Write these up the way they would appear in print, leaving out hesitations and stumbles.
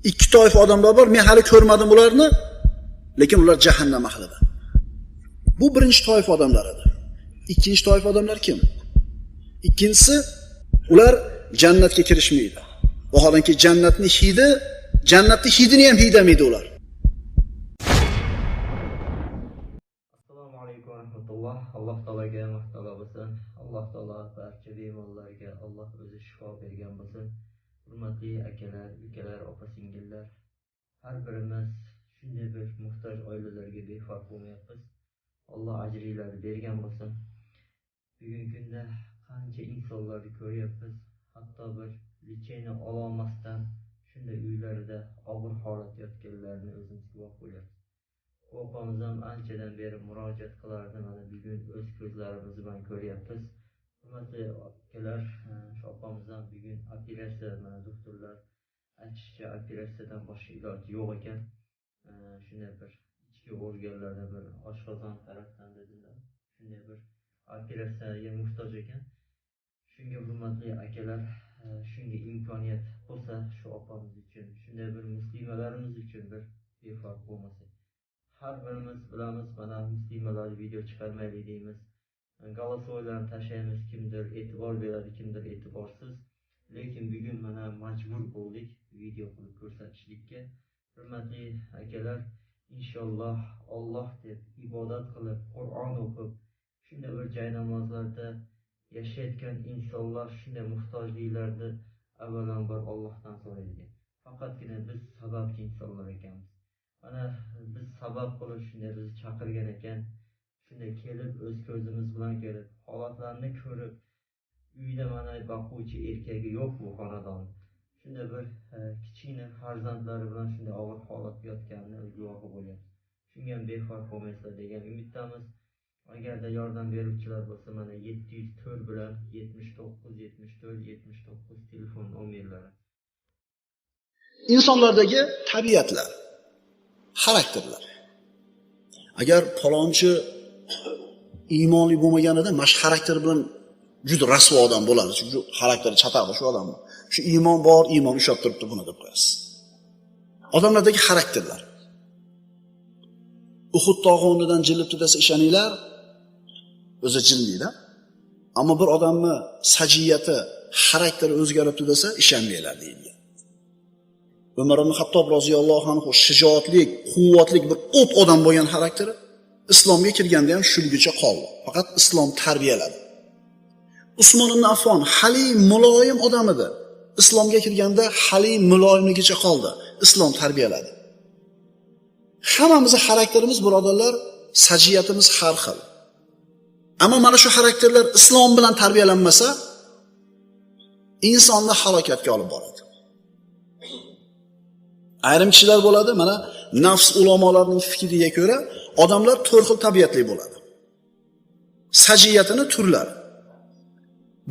Ikki toifa odamlar bor, men hali ko'rmadim ularni, lekin ular jahannam ahlidir. Bu birinchi toifa odamlar edi. Ikkinchi toifa odamlar kim? Ikkinchisi, ular jannatga kirishmaydi. Vaholanki jannatni hidi, jannatni hidini ham hiydamaydi ular. Assalomu alaykum va rahmatulloh. Alloh taologa maqtala bo'lsin. Alloh taolo barcha bemorlarga Alloh o'zi shifo bergan bo'lsin. Hurmatli akalar, ukalar, opa singillar, har birimiz shunday bir muhtoj oilalarga befarq bo'lmayapmiz. Alloh ajringlarni bergan bo'lsin. Bugungi kunda qancha insonlarni ko'ryapmiz, hatto bir лечение ololmasdan shunday uylarida og'ir holatda yotganlarini o'zimiz guvoh bo'lyapmiz. Bu opamiz ham anchadan beri murojaat qilardi, mana bugun o'z ko'zlarimiz bilan ko'ryapmiz. Hurmatli akalar, shu opamiz ham bugun operatsiya, mana doktorlar aytishicha operatsiyadan boshqa iloji yo'q ekan. Shunday bir ichki organlarda bir oshqozon tarafdan dedilar, shunday bir operatsiyaga muhtoj ekan. Shunga hurmatli akalar, shunga imkoniyat bo'lsa shu opamiz uchun, shunday bir muslimalarimiz uchun bir befarq bo'lmasak. Har birimiz bilamiz, mana muslimalar video chiqarmaylik deymiz, голосовойlarni tashlaymiz, kimdir e'tibor beradi, kimdir e'tiborsiz. Lekin bugun mana majbur bo'ldik video qilib ko'rsatishlikka. Hurmatli akalar, inshaalloh Alloh deb ibodat qilib, Qur'on o'qib, shunday bir jay namozlarda yashayotgan insonlar shunday muhtojliklarni avvalambor Allohdan so'raydigan. Faqatgina biz sababchi insonlar ekanmiz. Mana biz sabab qilib shunday bizni chaqirgan ekan, shunday kelib o'z ko'zimiz bilan ko'rib, holatlarni ko'rib, uyda mana boquvchi erkagi yo'q bu xonadon. Shunday bir kichkina farzandlari bilan shunday og'ir holatda yotganini guvohi bo'lyapmiz. Shunga ham befarq bo'lmaysizlar degan umiddamiz. Agarda yordam beruvchilar bo'lsa, mana 704 bilan 79 74 79 telefon nomerlari. Insonlardagi tabiatlar, xarakterlar. Agar palonchi iymonli bo'lmaganida, mana shu xarakter bilan juda rasvo odam bo'ladi. Chunki xarakteri chataqdi shu odamni. Shu iymon bor, iymon ushlab turibdi buni deb qo'yasiz. Odamlardagi xarakterlar. Uhud tog'i o'rnidan jilibdi desa ishoninglar, o'zi jilmaydi. Ammo bir odamni sajiyati, xarakteri o'zgaribdi desa ishonmanglar deyilgan. Umar ibn Xattob roziyallohu anhu shijoatli, quvvatli bir o't odam bo'lgan xarakteri islomga kirganda ham shulgicha qoldi. Faqat islom tarbiyaladi. Usmon ibn Affon halim, muloyim odam edi. Islomga kirganda halim, muloyimligicha qoldi. Islom tarbiyaladi. Hammamizning xarakterimiz, birodarlar, sajiyatimiz har xil. Ammo mana shu xarakterlar islom bilan tarbiyalanmasa, insonni halokatga olib boradi. Ayrim kishilar bo'ladi, mana nafs ulamolarining fikriga ko'ra, odamlar to'rt xil tabiatli bo'ladi. Sajiyatini turlari.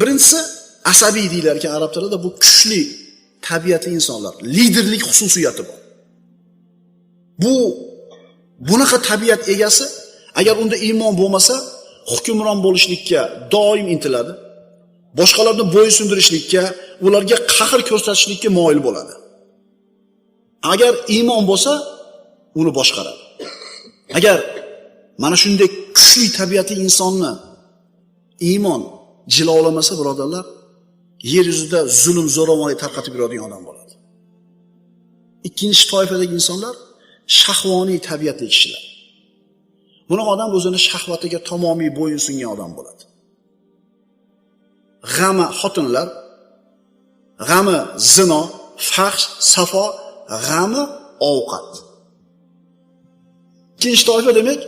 Birinchisi asabiy deyilar ekan arab tilida, bu kuchli tabiatli insonlar, liderlik xususiyati bor. Bu bunaqa tabiat egasi agar unda iymon bo'lmasa, hukmron bo'lishlikka doim intiladi. Boshqalarni bo'ysundirishlikka, ularga qahr ko'rsatishlikka moyil bo'ladi. Agar iymon bo'lsa, uni boshqaradi. Agar mana shunday kuchli tabiatli insonni iymon jilovlamasa, birodarlar, yer yuzida zulm, zo'ravonlik tarqatib yuradigan odam bo'ladi. Ikkinchi toifadagi insonlar shahvoniy tabiatli kishilar. Bunaqa odam o'zini shahvatiga tamomiy bo'yinsungan odam bo'ladi. G'ami xotinlar, g'ami zino, fahsh, safo, g'ami ovqat. Ikkinchi toifa demak,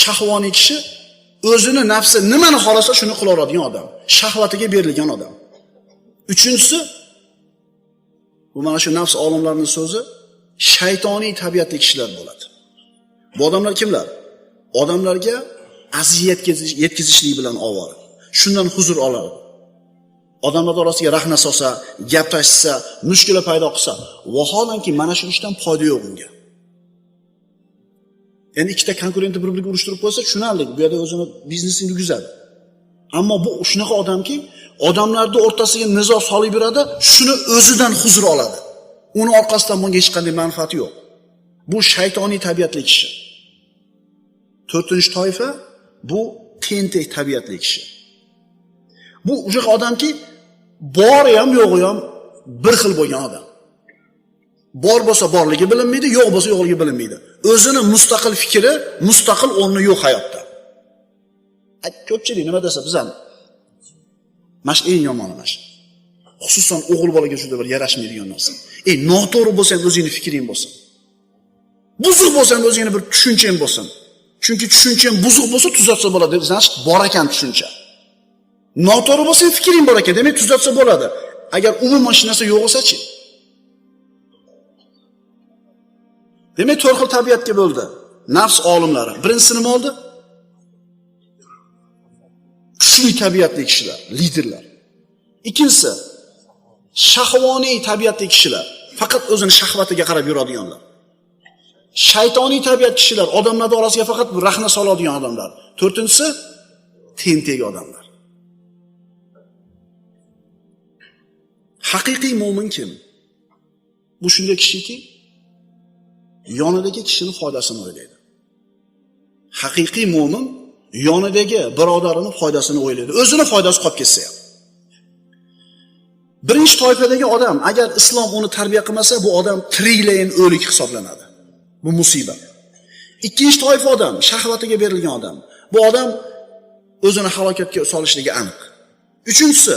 shahvoniy kishi o'zini nafsi nimani xohlasa shuni qila oladigan odam, shahvatiga berilgan odam. Uchinchisi, bu mana shu nafs olimlarining so'zi, shaytoniy tabiatli kishilar bo'ladi. Bu odamlar kimlar? Odamlarga aziyat yetkazishlik bilan ovora. Shundan huzur oladi. Odamlar orasiga rahna solsa, gap tashisa, mushkula paydo qilsa, vaholanki mana shu ishdan foyda yo'q unga. Endi ikkita konkurentni bir-biriga urushtirib qo'ysa, tushunarli, bu yerda o'zini biznesini yurgizadi. Ammo bu shunaqa odamki, odamlarning o'rtasiga nizo solib beradi, shuni o'zidan huzur oladi. Uni orqasidan bunga hech qanday manfaati yo'q. Bu shaytoniy tabiatli kishi. To'rtinchi toifa bu tentak tabiatli kishi. Bu o'sha odamki, bori ham yo'g'i ham bir xil bo'lgan odam. Bor bo'lsa borligi bilinmaydi, yo'q bo'lsa yo'qligi bilinmaydi. O'zini mustaqil fikri, mustaqil o'rni yo'q hayotda. Ko'pchilik nima desa biz ham mana shu eng yomoni mana shu. Xususan o'g'il bolaga juda bir yarashmaydigan narsa. Noto'g'ri bo'lsa ham o'zingni fikring bo'lsin. Buzuq bo'lsa ham o'zingni bir tushunchang bo'lsin. Chunki tushunchang buzuq bo'lsa tuzatsa bo'ladi, значит bor ekan tushuncha. Noto'g'ri bo'lsa ham fikring bor ekan, demak tuzatsa bo'ladi. Agar umuman shu narsa yo'q bo'lsa-chi? Demak to'rt xil tabiatga bo'ldi nafs olimlari. Birinchisi nima oldi? Kuchli tabiatli kishilar, liderlar. Ikkinchisi shahvoniy tabiatli kishilar, faqat o'zini shahvatiga qarab yuradiganlar. Shaytoniy tabiat kishilar, odamlar orasiga faqat rahna soladigan odamlar. To'rtinchisi tentak odamlar. Haqiqiy mo'min kim? Bu shunday kishiki, yonidagi kishining foydasini o'ylaydi. Haqiqiy mo'min yonidagi birodarini foydasini o'ylaydi. O'zini foydasi qolib ketsa ham. Birinchi toifadagi odam agar islom uni tarbiya qilmasa, bu odam tiriklayin o'lik hisoblanadi. Bu musibat. Ikkinchi toifa odam, shahvatiga berilgan odam. Bu odam o'zini halokatga solishligi aniq. Uchinchisi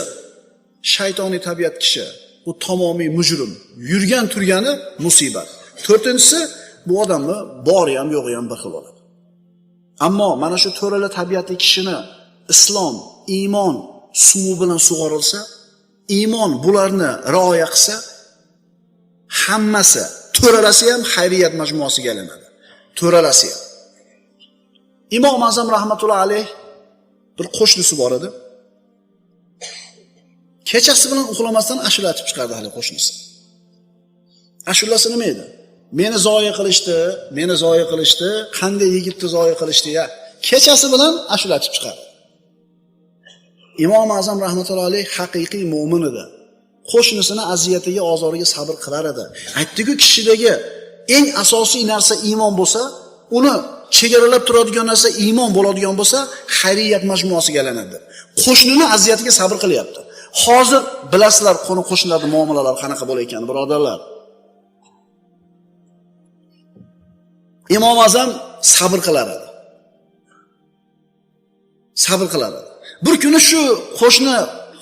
shaytoniy tabiat kishi. Bu tamomiy mujrim. Yurgan turgani musibat. To'rtinchisi bu odamni bori ham yo'g'i ham bir xil bo'ladi. Ammo mana shu to'rala tabiatli kishini islom, iymon suvi bilan sug'orilsa, iymon bularni rioya qilsa, hammasi to'ralasi ham xayriyat majmuasiga aylanadi. To'ralasi ham. Imom Azam rahmatullohi alayh bir qo'shnisi bor edi. Kechasi bilan uxlamasdan ashula aytib chiqardi hali qo'shnisi. Ashulasi nima edi? Meni zoya qilishdi, meni zoya qilishdi, qanday yigitni zoya qilishdi ya. Kechasi bilan ashula aytib chiqardi. Imom Azam rahmatullohi alayh haqiqiy mo'min edi. Qo'shnisini aziyatiga, ozoriga sabr qilar edi. Aytdi-ku, kishidagi eng asosiy narsa iymon bo'lsa, uni chegaralab turadigan narsa iymon bo'ladigan bo'lsa, xayriyat majmuasiga aylanadi. Qo'shnini aziyatiga sabr qilyapti. Hozir bilasizlar, qo'ni qo'shnilarning muomalalari qanaqa bo'lar ekan, birodarlar. Imom Azam sabr qilar edi. Sabr qilar edi. Bir kuni shu qo'shni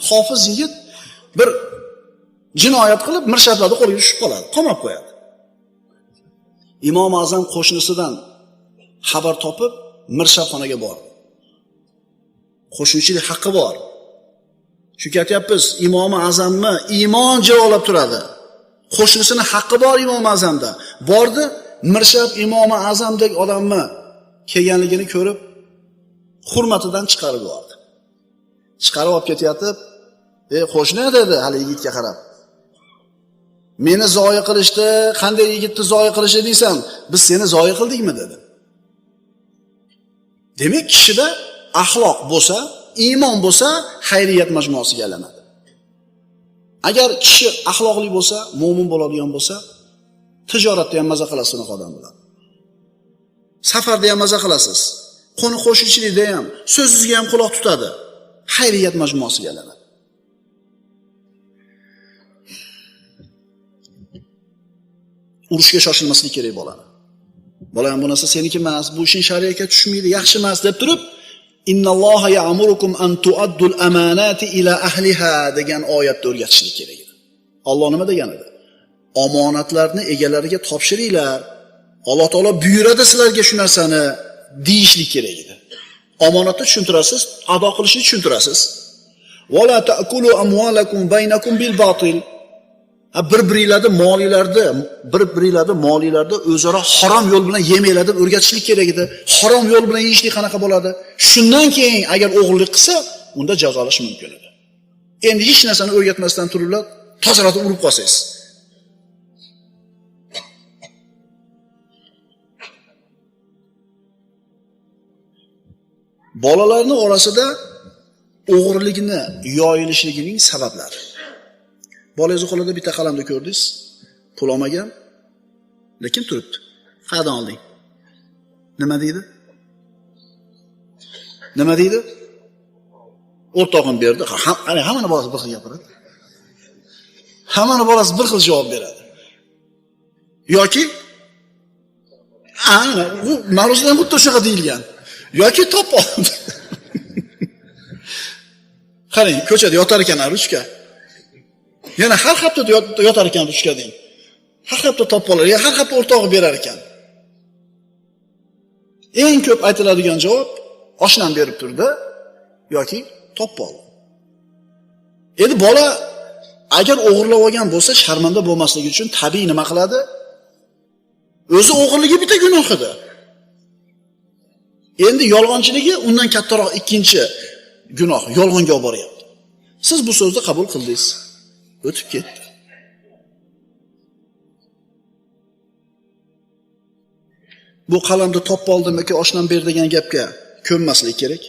hofiz yigit bir jinoyat qilib, mirshablarni qo'liga tushib qoladi, qamab qo'yadi. Imom Azam qo'shnisidan xabar topib, mirshabxonaga bordi. Qo'shnichilik haqqi bor. Chunki aytyapmiz, Imom Azamni iymon javolab turadi. Qo'shnisini haqqi bor Imom Azamda. Bordi, mirshab Imom Azamdek odamni kelganligini ko'rib, hurmatidan chiqarib yubordi. Chiqarib olib ketayotib, "Ey qo'shni" dedi hali yigitga qarab. Meni zoya qilishdi, qanday yigitni zoya qilishi deysan, biz seni zoya qildikmi dedi. Demak, kishida axloq bo'lsa, iymon bo'lsa, xayriyat majmuasiga aylanadi. Agar kishi axloqli bo'lsa, mo'min bo'ladigan bo'lsa, tijoratda ham maza qilasiz unaqa odam bilan. Safarda ham maza qilasiz. Qo'ni qo'shnichilikda ham, so'zingizga ham quloq tutadi. Xayriyat majmuasiga aylanadi. Urushga shoshilmaslik kerak bolani. Bola ham bu narsa seniki emas, bu ishing shariatga tushmaydi, yaxshi emas deb turib, innalloha ya'murukum an tu'addul amanati ila ahliha degan oyatni o'rgatishlik kerak edi. Alloh nima degan edi? Omonatlarni egalariga topshiringlar. Alloh taolo buyuradi sizlarga shu narsani deyishlik kerak edi. Omonatni tushuntirasiz, ado qilishni tushuntirasiz. Va la ta'kulu amwalakum baynakum bil batil. Bir-biringlarni molinglarni, bir-biringlarni molinglarni o'zaro harom yo'l bilan yemanglar deb o'rgatishlik kerak edi. Harom yo'l bilan yeyishlik qanaqa bo'ladi? Shundan keyin agar o'g'irlik qilsa, unda jazolash mumkin edi. Endi hech narsani o'rgatmasdan turiblar, tozalatib urib qolsangiz. Bolalarning orasida o'g'irlikni yoyilishligining sabablari. Bolangizni qo'lida bitta qalamni ko'rdingiz, Pul olmagan, lekin turibdi. Qayerdan olding? Nima deydi? Nima deydi? O'rtog'im berdi. Hammani bolasi bir xil gapiradi. Hammani bolasi bir xil javob beradi. Yoki ana u ma'ruzadan xuddi shunaqa deyilgan. Yoki top oldi. Qarang, ko'chada yotar ekan ruchka. Yana har hafta yotar ekan ruchka deng. Har hafta topib olar, har hafta o'rtog'i berar ekan. Eng ko'p aytiladigan javob oshnam berib turdi yoki topib oldi. Endi bola agar o'g'irlab olgan bo'lsa, sharmanda bo'lmasligi uchun tabiiy nima qiladi? O'zi o'g'irligi bitta gunoh edi. Endi yolg'onchiligi undan kattaroq ikkinchi gunoh, yolg'onga olib boryapti. Siz bu so'zni qabul qildingiz. O'tib ketdi. Bu qalamni topib oldim yoki oshnam ber degan gapga ko'nmaslik kerak.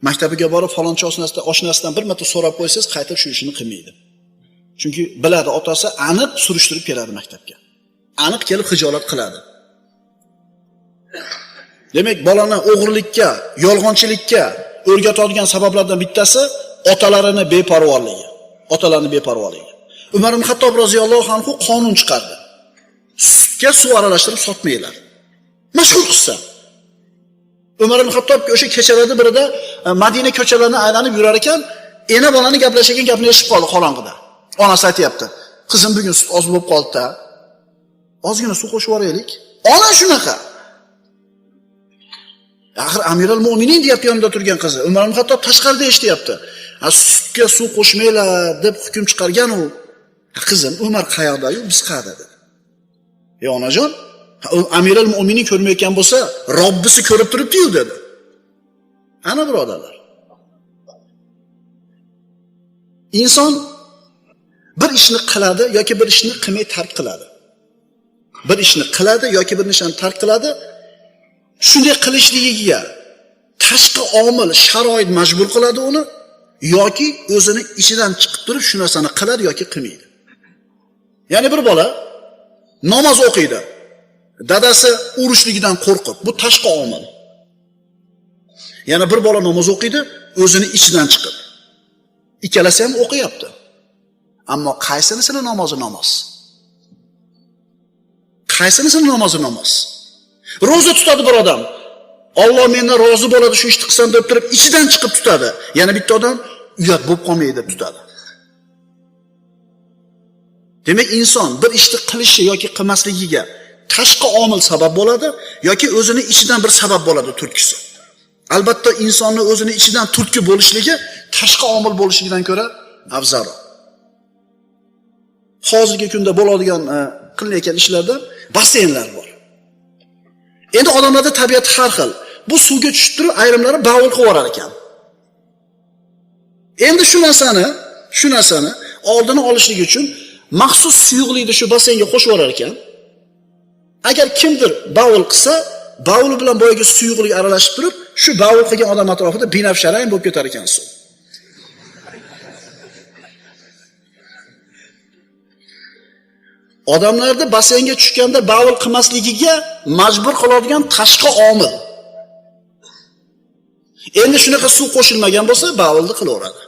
Maktabiga borib falonchi oshnasidan bir marta so'rab qo'ysangiz, qaytib shu ishini qilmaydi. Chunki biladi, otasi aniq surishtirib keladi maktabga. Aniq kelib xijolat qiladi. Demak, bolani o'g'irlikka, yolg'onchilikka o'rgatadigan sabablardan bittasi otalarini beparvoligi. Otalarning beparvoligi. Umar ibn Xattob roziyallohu anhu qonun chiqardi. Sutga suv aralashtirib sotmanglar. Mashhur qissa. Umar ibn Xattob o'sha kechalarda birida Madina ko'chalarini aylanib yurar ekan, ena bolani gaplashgan gapni eshitib qoldi qorong'ida. Onasi aytayapti: "Qizim, bugun sut oz bo'lib qoldi-da. Ozgina suv qo'shib yuboraylik." Ona shunaqa. Axir Amirul Mo'minin deyapti yonida turgan qizi. Umar ibn Xattob tashqarida eshityapti. "Ha, sutga suv qo'shmanglar" deb hukm chiqargan u. "Qizim, Umar qayoqda-yu, biz qayerda?" dedi. "Ey onajon, Amirul Mo'minin ko'rmayotgan bo'lsa, Robbisi ko'rib turibdi-yu" dedi. Ana birodarlar. Inson bir ishni qiladi yoki bir ishni qilmay tark qiladi. Bir ishni qiladi yoki bir ishni tark qiladi. Shunday qilishligiga tashqi omil, sharoit majbur qiladi uni yoki o'zini ichidan chiqib turib shu narsani qiladi yoki qilmaydi. Ya'ni bir bola namoz o'qiydi. Dadasi urushligidan qo'rqib, bu tashqi omil. Yana bir bola namoz o'qiydi, o'zini ichidan chiqib. Ikkalasi ham o'qiyapti. Ammo qaysinisini namozi namoz? Qaysinisini namozi namoz? Ro'za tutadi bir odam. Alloh mendan rozi bo'ladi shu ishni qilsam deb turib ichidan chiqib tutadi. Yana bitta odam uyat bo'lib qolmaydi deb tutadi. Demak, inson bir ishni qilishi yoki qilmasligiga tashqi omil sabab bo'ladi yoki o'zini ichidan bir sabab bo'ladi turtkisi. Albatta insonni o'zini ichidan turtki bo'lishligi tashqi omil bo'lishligidan ko'ra afzalroq. Hozirgi kunda bo'ladigan qilinayotgan ishlarda basseynlar bor. Endi odamlarda tabiat har xil. Bu suvga tushib turib ayrimlari bavul qilib yuborar ekan. Endi shu narsani oldini olishlik uchun maxsus suyuqlikni shu basseynga qo'shib yuborar ekan. Agar kimdir bavul qilsa, bavul bilan boyagi suyuqlik aralashib turib, shu bavul qilgan odam atrofida binafsharang bo'lib ketar ekan suv. Odamlarni basseynga tushganda bavul qilmasligiga majbur qiladigan tashqi omil. Endi shunaqa suv qo'shilmagan bo'lsa, bavulni qilaveradi.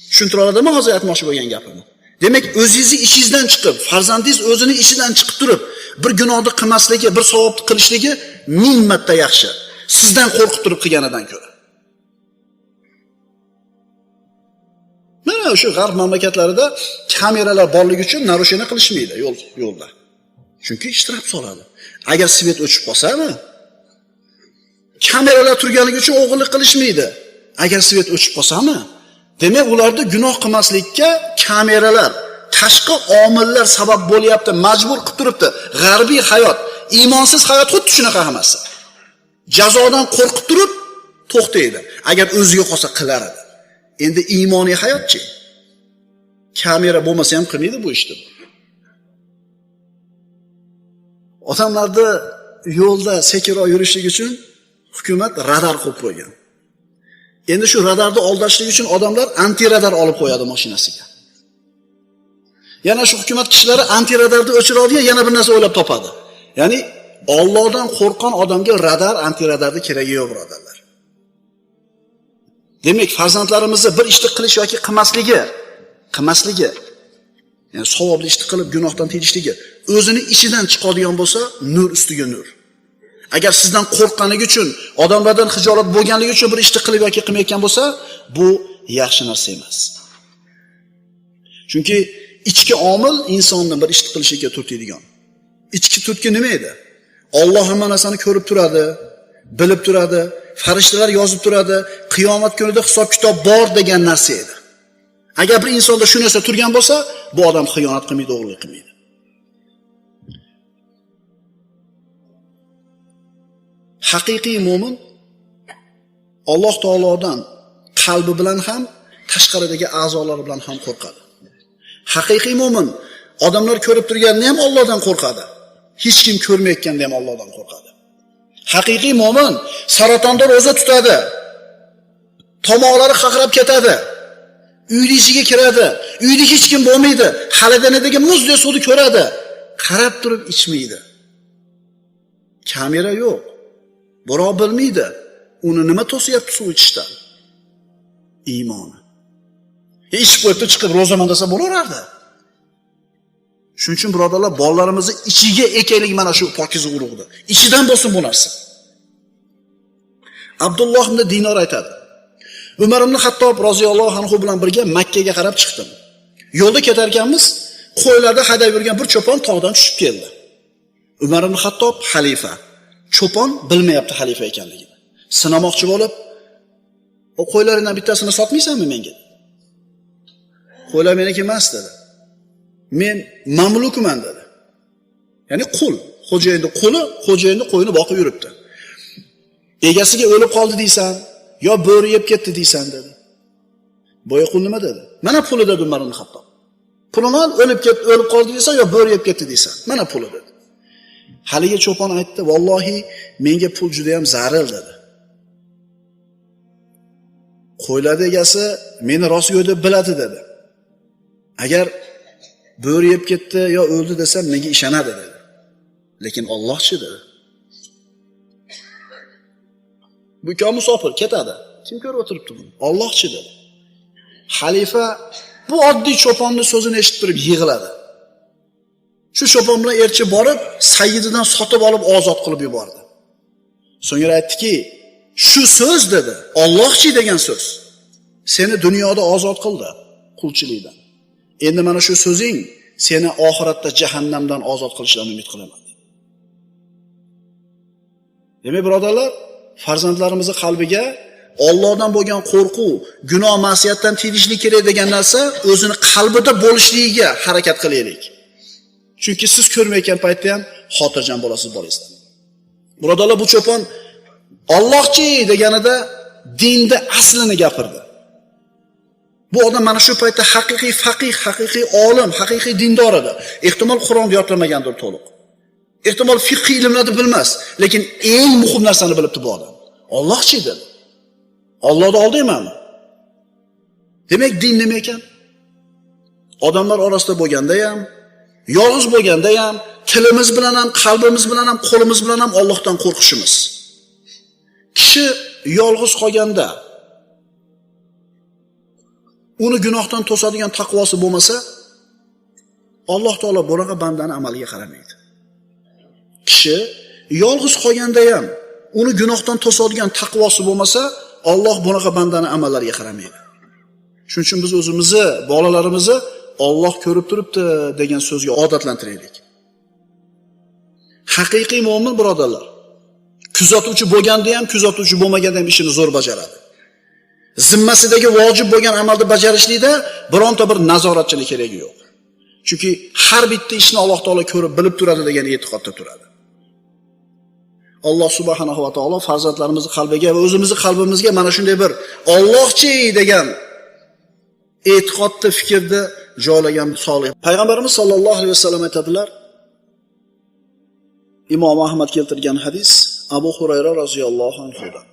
Tushuntira oladimi hozir aytmoqchi bo'lgan gapimni? Demak, o'zingizni ishingizdan chiqib, farzandingiz o'zini ishidan chiqib turib, bir gunohni qilmasligi, bir savobni qilishligi ming marta yaxshi. Sizdan qo'rqib turib qilganidan ko'ra. Mana o'sha g'arb mamlakatlarida kameralar borligi uchun narushena qilishmaydi yo'lda. Chunki ishtirab soladi. Agar svet o'chib qolsa-mi? Kameralar turganligi uchun o'g'irlik qilishmaydi. Agar svet o'chib qolsa-mi? Demak, ularda gunoh qilmaslikka kameralar, tashqi omillar sabab bo'lyapti, majbur qilib turibdi. G'arbiy hayot, iymonsiz hayot xuddi shunaqa hammasi. Jazodan qo'rqib turib to'xtaydi. Agar o'ziga qolsa qilar edi. Endi iymoniy hayotchi? Kamera bo'lmasa ham qilmaydi bu ishni. Odamlarni yo'lda sekinroq yurishlik uchun hukumat radar qo'yib qo'ygan. Endi shu radarni aldashlik uchun odamlar anti-radar olib qo'yadi mashinasiga. Yana shu hukumat kishilari antiradarni o'chiradigan yana bir narsa o'ylab topadi. Ya'ni Allohdan qo'rqqan odamga radar, antiradarni keragi yo'q, birodarlar. Demak, farzandlarimizni bir ishni qilish yoki qilmasligi, ya'ni savobli ishni qilib gunohdan tiyishligi o'zini ichidan chiqadigan bo'lsa, nur ustiga nur. Agar sizdan qo'rqqanligi uchun, odamlardan hijolat bo'lganligi uchun bir ishni qilib yoki qilmayotgan bo'lsa, bu yaxshi narsa emas. Chunki ichki omil insonni bir ishni qilishiga turtadigan. Ichki turtki nima edi? Alloh hamma narsani ko'rib turadi, bilib turadi, farishtalar yozib turadi, qiyomat kunida hisob-kitob bor degan narsa edi. Agar bir insonda shu narsa turgan bo'lsa, bu odam xiyonat qilmaydi, o'g'irlik qilmaydi. Haqiqiy mo'min Alloh taolodan qalbi bilan ham, tashqaridagi a'zolari bilan ham qo'rqadi. Haqiqiy mo'min odamlar ko'rib turganini ham Allohdan qo'rqadi. Hech kim ko'rmayotganda ham Allohdan qo'rqadi. Haqiqiy mo'min saratonda ro'za tutadi. Tomoqlari qaqrab ketadi. Uyni ichiga kiradi. Uyda hech kim bo'lmaydi. Xaladanidagi muzdek suvni ko'radi. Qarab turib ichmaydi. Kamera yo'q. Birov bilmaydi. Uni nima to'sayapti suv ichishdan? Iymoni. Ichib qo'yibdi, chiqib ro'zaman desa bo'laverardi. Shuning uchun birodarlar, bolalarimizni ichiga ekaylik mana shu pokiza urug'ni. Ichidan bo'lsin bu narsa. Abdulloh ibn Dinor aytadi. Umar ibn Xattob roziyallohu anhu bilan birga Makka ga qarab chiqdim. Yo'lda ketarkanmiz, qo'ylarda haydab yurgan bir cho'pon tog'dan tushib keldi. Umar ibn Xattob xalifa. Cho'pon bilmayapti xalifa ekanligini. Sinamoqchi bo'lib, "O qo'ylaringdan bittasini sotmaysanmi menga?" Qo'ylar meniki emas dedi. Men mamlukman dedi. Ya'ni qul, xo'jayinni quli, xo'jayinni qo'yini boqib yuribdi. Egasiga o'lib qoldi deysan, yo bo'ri yeb ketdi deysan dedi. Boya qul nima dedi? Mana puli dedi Umar ibn Xattob. Pulini ol, o'lib ketdi, o'lib qoldi deysan yo bo'ri yeb ketdi deysan. Mana puli dedi. Haligi cho'pon aytdi, "Vallohi menga pul juda ham zaril" dedi. Qo'ylarning egasi meni rostgo'y deb biladi dedi. Agar bo'ri yeb ketdi yo o'ldi desam menga ishonadi dedi. Lekin Allohchi dedi. Bu ikki musofir ketadi. Kim ko'rib o'tiribdi buni? Allohchi dedi. Xalifa bu oddiy cho'ponning so'zini eshitib turib yig'ladi. Shu cho'pon bilan elchi borib, sayyididan sotib olib ozod qilib yubordi. So'ngra aytdiki, shu so'z dedi, Allohchi degan so'z seni dunyoda ozod qildi qulchilikdan. Endi mana shu so'zing seni oxiratda jahannamdan ozod qilishidan umid qilaman. Demak, birodarlar, farzandlarimizni qalbiga Allohdan bo'lgan qo'rquv, gunoh ma'siyatdan tiyilishlik kerak degan narsa o'zini qalbida bo'lishligiga harakat qilaylik. Chunki siz ko'rmayotgan paytda ham xotirjam bo'lasiz bolangizdan. Birodarlar, bu cho'pon Allohchi deganida dinni aslini gapirdi. Bu odam mana shu paytda haqiqiy faqih, haqiqiy olim, haqiqiy dindor edi. Ehtimol Qur'onni yodlamagandir to'liq. Ehtimol fiqh ilmlarni bilmas, lekin eng muhim narsani bilibdi bu odam. Allohchi dedi. Allohni oldaymanmi? Demak, din nima ekan? Odamlar orasida bo'lganda ham, yolg'iz bo'lganda ham, tilimiz bilan ham, qalbimiz bilan ham, qo'limiz bilan ham Allohdan qo'rqishimiz. Kishi yolg'iz qolganda uni gunohdan to'sadigan taqvosi bo'lmasa, Alloh taolo bunaqa bandani amaliga qaramaydi. Kishi yolg'iz qolganda ham uni gunohdan to'sadigan taqvosi bo'lmasa, Alloh bunaqa bandani amallariga qaramaydi. Shuning uchun biz o'zimizni, bolalarimizni Alloh ko'rib turibdi degan so'zga odatlantiraylik. Haqiqiy mo'min birodarlar, kuzatuvchi bo'lganda ham, kuzatuvchi bo'lmaganda ham ishini zo'r bajaradi. Zimmasidagi vojib bo'lgan amalni bajarishlikda bironta bir nazoratchining keragi yo'q. Chunki har bitta ishni Alloh taolo ko'rib bilib turadi degan e'tiqodda turadi. Alloh subhanahu va taolo farzandlarimizni qalbiga va o'zimizni qalbimizga mana shunday bir Allohchi degan e'tiqodni, fikrni joylagan solih. Payg'ambarimiz sollallohu alayhi vasallam aytadilar, Imom Ahmad keltirgan hadis Abu Hurayra roziyallohu anhudan.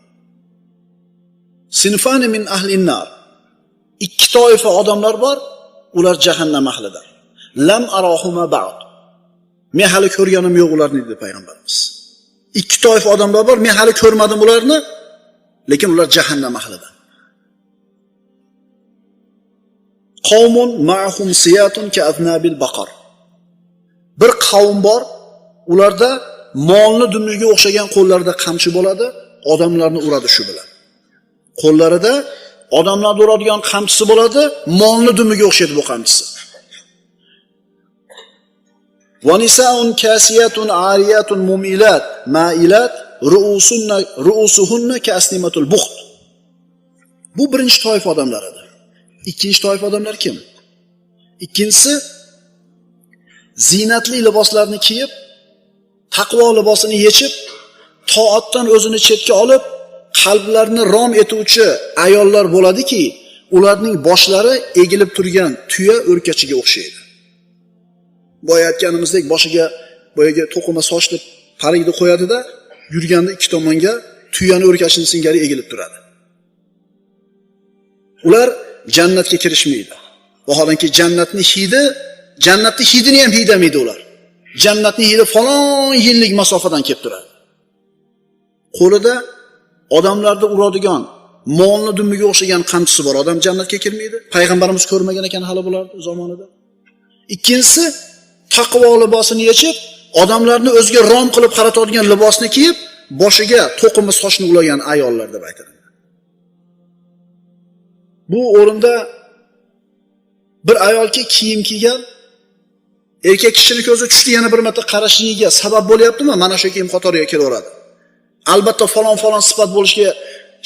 Sinfani min ahlin nar. Ikki toifa odamlar bor, ular jahannam ahlidir. Lam arahuma ba'd. Men hali ko'rganim yo'q ularni dedi payg'ambarimiz. Ikki toifa odamlar bor, men hali ko'rmadim ularni, lekin ular jahannam ahlidan. Qavmun ma'hum siyatun ka'aznabil baqar. Bir qavm bor, ularda molni dumiga o'xshagan qo'llarida qamchi bo'ladi, odamlarni uradi shu bilan. Qo'llarida odamlarni uradigan qamchisi bo'ladi, molni dumiga o'xshaydi bu qamchisi. Va nisaun kasiyatun ariyatun mumilat ma'ilat ru'usuhunna ka'asnimatul buxt. Bu birinchi toifa odamlar edi. Ikkinchi toifa odamlar kim? Ikkinchisi zinatli liboslarni kiyib, taqvo libosini yechib, toatdan o'zini chetga olib, qalblarni rom etuvchi ayollar bo'ladiki, ularning boshlari egilib turgan tuya o'rkachiga o'xshaydi. Boya aytganimizdek boshiga boyagi to'qima sochli parigni qo'yadi-da, yurganda ikki tomonga tuyani o'rkachini singari egilib turadi. Ular jannatga kirishmaydi. Vaholanki jannatni hidi, jannatni hidini ham hiydamaydi ular. Jannatning hidi falon yillik masofadan kelib turadi. Qo'lida odamlarni uradigan, molni dumiga o'xshagan qamchisi bor odam jannatga kirmaydi. Payg'ambarimiz ko'rmagan ekan hali bularni zamonida. Ikkinchisi taqvo libosini yechib, odamlarni o'ziga rom qilib qaratadigan libosni kiyib, boshiga to'qima sochni ulagan ayollar deb aytiladi. Bu o'rinda bir ayolki kiyim kiygan, erkak kishining ko'zi tushdi, yana bir marta qarashligiga sabab bo'lyaptimi? Mana shu kiyim qatoriga kelaveradi. Albatta falon-falon sifat bo'lishiga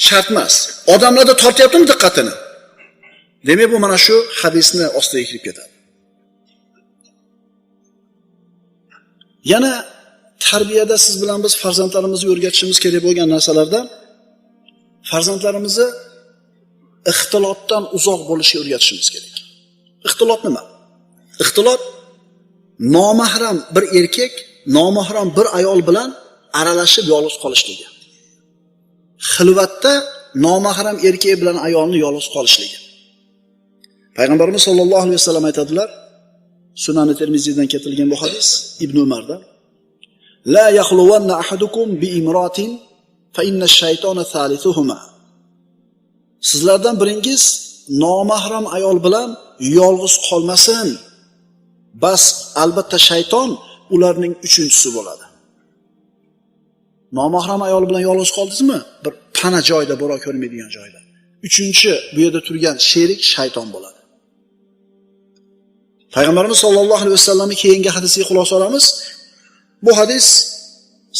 shart emas. Odamlarda tortyaptimi diqqatini? Demak, bu mana shu hadisni ostiga kirib ketadi. Yana tarbiyada siz bilan biz farzandlarimizni o'rgatishimiz kerak bo'lgan narsalardan farzandlarimizni ixtilotdan uzoq bo'lishga o'rgatishimiz kerak. Ixtilot nima? Ixtilot nomahram bir erkak, nomahram bir ayol bilan aralashib yolg'iz qolishligi. Xilvatda nomahram erkak bilan ayolni yolg'iz qolishligi. Payg'ambarimiz sollallohu alayhi vasallam aytadilar, Sunan-i Termiziydan keltirilgan bu hadis Ibn Umardan. La yakhluwanna ahadukum bi imratin fa inna ash-shaytona thalithuhuma. Sizlardan biringiz nomahram ayol bilan yolg'iz qolmasin. Bas albatta shayton ularning uchinchisi bo'ladi. Nomahram ayol bilan yolg'iz qoldingizmi? Bir pana joyda, birov ko'rmaydigan joyda. Uchinchi bu yerda turgan sherik shayton bo'ladi. Payg'ambarimiz sollallohu alayhi vasallamning keyingi hadisiga xulosa olamiz. Bu hadis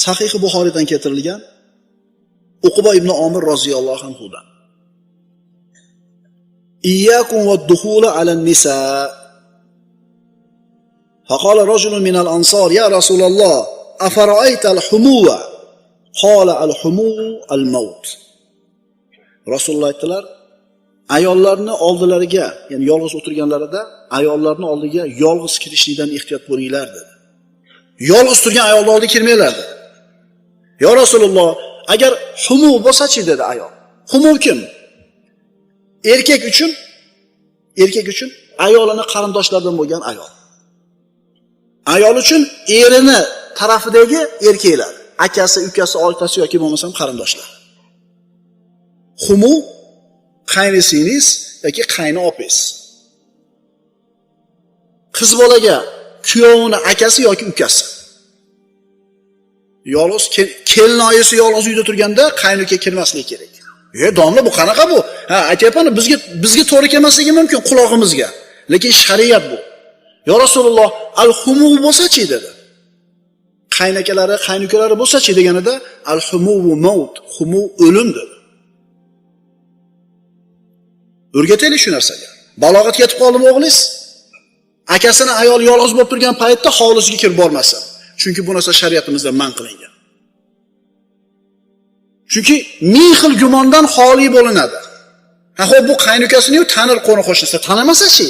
Sahih Buxoriydan keltirilgan. Uqba ibn Omir roziyallohu anhudan. Iyyakum wad-dukhula 'alan-nisa. Faqala rajulun minal ansor ya Rasululloh, afara'ayta al-humuwa? Qala al-humu al-maut. Rasululloh aytdilar, ayollarni oldilariga, ya'ni yolg'iz o'tirganlarida ayollarni oldiga yolg'iz kirishlikdan ehtiyot bo'linglar dedi. Yolg'iz turgan ayolni oldiga kirmanglar dedi. Ya Rasululloh, agar humu bo'lsa-chi dedi ayol. Humu kim? Erkak uchun ayolini qarindoshlaridan bo'lgan ayol. Ayol uchun erini tarafidagi erkaklar, akasi, ukasi, otasi yoki bo'lmasam qarindoshlar. Humu qaynisingiz yoki qayni opangiz. Qiz bolaga kuyovini akasi yoki ukasi. Yolg'iz kelinoyisi yolg'iz uyda turganda qaynuka kirmasligi kerak. Domla bu qanaqa bu? Ha, aytyapman, bizga to'g'ri kelmasligi mumkin qulog'imizga. Lekin shariat bu. Ya Rasululloh, al-humu bo'lsa-chi dedi. Qaynakalari, qaynukalari bo'lsa-chi deganida al-humu maut, humu o'lim dedi. O'rgataylik shu narsaga. Balog'atga yetib qoldimi o'g'lingiz? Akasini ayoli yolg'iz bo'lib turgan paytda hovlisiga kirib bormasin. Chunki bu narsa shariatimizda man qilingan. Chunki ming xil gumondan xoli bo'linadi. Ha, xo'p, bu qaynukasini-yu tanir qo'ni qo'shnisi, tanamasa-chi?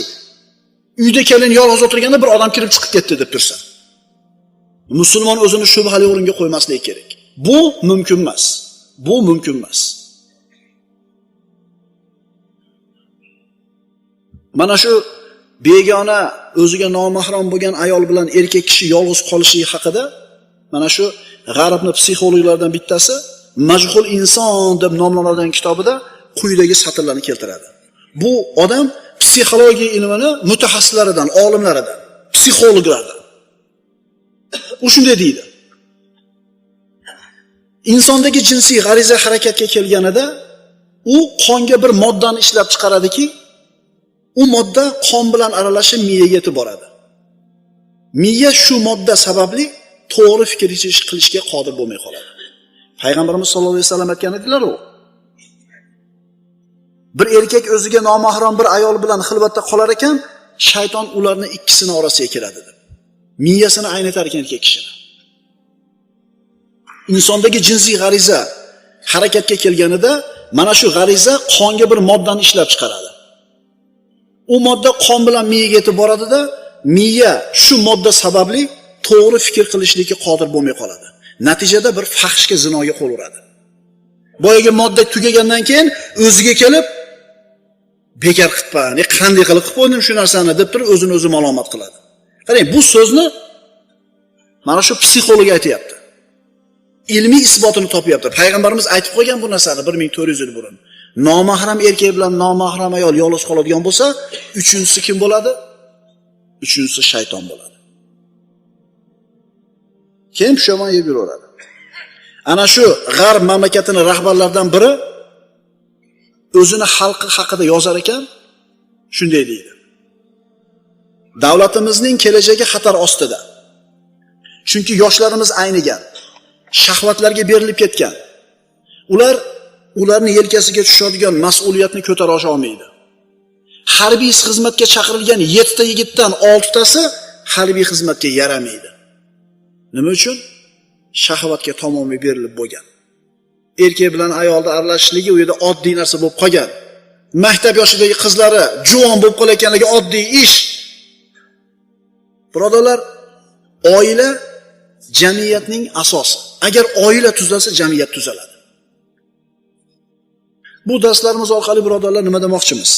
Uyda kelin yolg'iz o'tirganda bir odam kirib chiqib ketdi deb tursa. Musulmon o'zini shubhali o'ringa qo'ymasligi kerak. Bu mumkin emas. Bu mumkin emas. Mana shu Begona, o'ziga nomahram bo'lgan ayol bilan erkak kishi yolg'iz qolishligi haqida mana shu g'arbni psixologlaridan bittasi Majhul inson deb nomlanadigan kitobida quyidagi satrlarni keltiradi. Bu odam psixologiya ilmini mutaxassislaridan, olimlaridan, psixologlardan. U shunday deydi. Insondagi jinsiy g'ariza harakatga kelganida u qonga bir moddani ishlab chiqaradiki, u modda qon bilan aralashib miyaga yetib boradi. Miya shu modda sababli to'g'ri fikr qilishga qodir bo'lmay qoladi. Payg'ambarimiz sollallohu alayhi vasallam aytgan edilar u. Bir erkak o'ziga nomahram bir ayol bilan xilvatda qolar ekan, shayton ularni ikkisini orasiga kiradi deb. Miyasini aynitar ekan erkak kishini. Insondagi jinsiy g'ariza harakatga kelganida mana shu g'ariza qonga bir moddani ishlab chiqaradi. U modda qon bilan miyaga yetib boradida, miya shu modda sababli to'g'ri fikr qilishlikka qodir bo'lmay qoladi. Natijada bir fahshga, zinoga qo'l uradi. Boyagi modda tugagandan keyin o'ziga kelib bekor qilibman, qanday qilib qilib qo'ydim shu narsani deb turib o'zini o'zi malomat qiladi. Qarang, bu so'zni mana shu psixolog aytayapti. Ilmiy isbotini topyapti. Payg'ambarimiz aytib qo'ygan bu narsani 1400 yil burun. Nomahram erkak bilan nomahram ayol yolg'iz qoladigan bo'lsa, uchinchisi kim bo'ladi? Uchinchisi shayton bo'ladi. Keyin pushaymon yeb yuraveradi. Ana shu g'arb mamlakatini rahbarlaridan biri o'zini xalqi haqida yozar ekan, shunday deydi. Davlatimizning kelajagi xatar ostida. Chunki yoshlarimiz aynigan, shahvatlarga berilib ketgan. Ular ularni yelkasiga tushadigan mas'uliyatni ko'tara olmaydi. Harbiy xizmatga chaqirilgan 7 ta yigitdan 6 tasi harbiy xizmatga yaramaydi. Nima uchun? Shahvatga tamomiy berilib bo'lgan. Erkak bilan ayolni aralashishligi u yerda oddiy narsa bo'lib qolgan. Maktab yoshidagi qizlari juvon bo'lib qolayotganligi oddiy ish. Birodarlar, oila jamiyatning asosi. Agar oila tuzalsa, jamiyat tuzaladi. Bu darslarimiz orqali birodarlar nima demoqchimiz?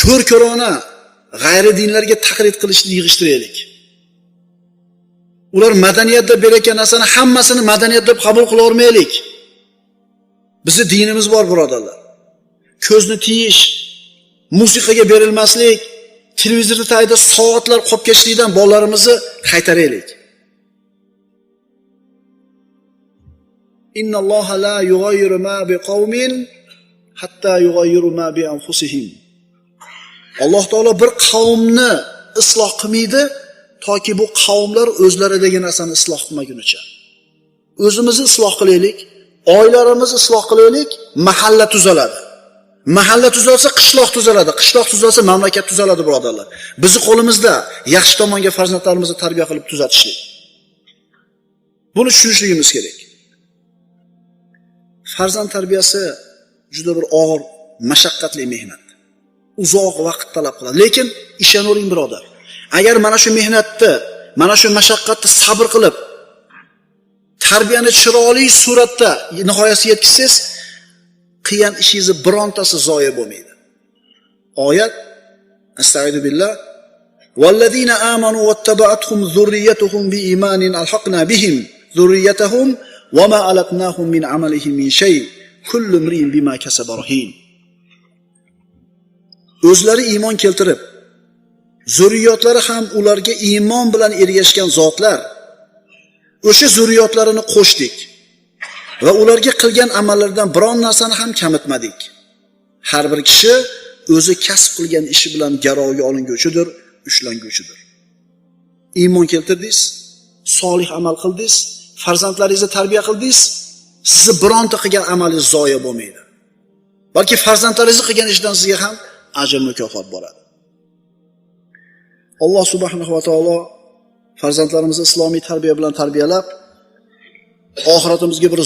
Ko'r-ko'rona g'ayri dinlarga taqlid qilishni yig'ishtiraylik. Ular madaniyat deb berayotgan narsani hammasini madaniyat deb qabul qila olmaylik. Bizi dinimiz bor birodarlar. Ko'zni tiyish, musiqaga berilmaslik, televizorda tagida soatlar qolib ketishlikdan bolalarimizni qaytaraylik. Innalloha la yughayyiru ma biqaumin hatta yughayyiru ma bi anfusihim. Alloh taolo bir qavmni isloh qilmaydi toki bu qavmlar o'zlaridagi narsani isloh qilmagunicha. O'zimizni isloh qilaylik, oilalarimizni isloh qilaylik, mahalla tuzaladi. Mahalla tuzalsa qishloq tuzaladi, qishloq tuzalsa mamlakat tuzaladi birodarlar. Bizi qo'limizda yaxshi tomonga farzandlarimizni tarbiya qilib tuzatishlik. Buni tushunishligimiz kerak. Farzand tarbiyasi juda bir og'ir, mashaqqatli mehnat. Uzoq vaqt talab qiladi. Lekin ishonavering birodar. Agar mana shu mehnatni, mana shu mashaqqatni sabr qilib, tarbiyani chiroyli suratda nihoyasiga yetkazsangiz, qilgan ishingizni birontasi zoya bo'lmaydi. Oyat Astagfiru billah. Vallazina amanu wattaba'atuhum zurriyyatuhum biimanin alhaqna bihim zurriyyatahum va ma alatnahum min amalihim min shay kullu imrin bima kasaba rahin. O'zlari iymon keltirib, zurriyotlari ham ularga iymon bilan ergashgan zotlar, o'sha zurriyotlarini qo'shdik va ularga qilgan amallaridan biron narsani ham kamitmadik. Har bir kishi o'zi kasb qilgan ishi bilan garovga olinguvchidir, ushlanguvchidir. Iymon keltirdingiz, solih amal qildingiz, farzandlaringizni tarbiya qildingiz, sizni bironta qilgan amalingiz zoya bo'lmaydi. Balki farzandlaringizni qilgan ishidan sizga ham ajr mukofot boradi. Alloh subhanahu va taolo farzandlarimizni islomiy tarbiya bilan tarbiyalab, oxiratimizga bir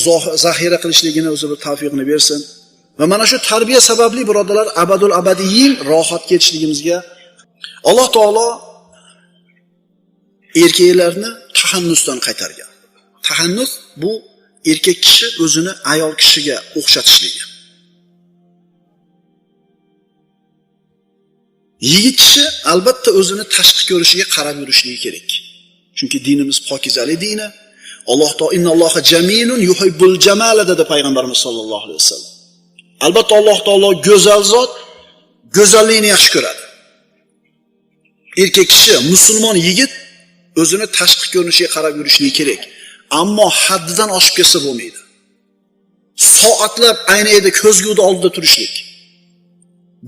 zaxira qilishligini o'zi bir tavfiqini bersin. Va mana shu tarbiya sababli birodarlar abadul abadiyin rohatga yetishligimizga Alloh taolo erkaklarni tahannusdan qaytargan. Tahannus bu erkak kishi o'zini ayol kishiga o'xshatishligi. Yigit kishi albatta o'zini tashqi ko'rishiga qarab yurishligi kerak. Chunki dinimiz pokizalik dini. Alloh taolo innalloha jamilun yuhibbul jamala dedi payg'ambarimiz sollallohu alayhi vasallam. Albatta Alloh taolo go'zal zot, go'zallikni yaxshi ko'radi. Erkak kishi, musulmon yigit o'zini tashqi ko'rinishiga qarab yurishligi kerak. Ammo haddidan oshib ketsa bo'lmaydi. Soatlab aynada ko'zguda oldida turishlik,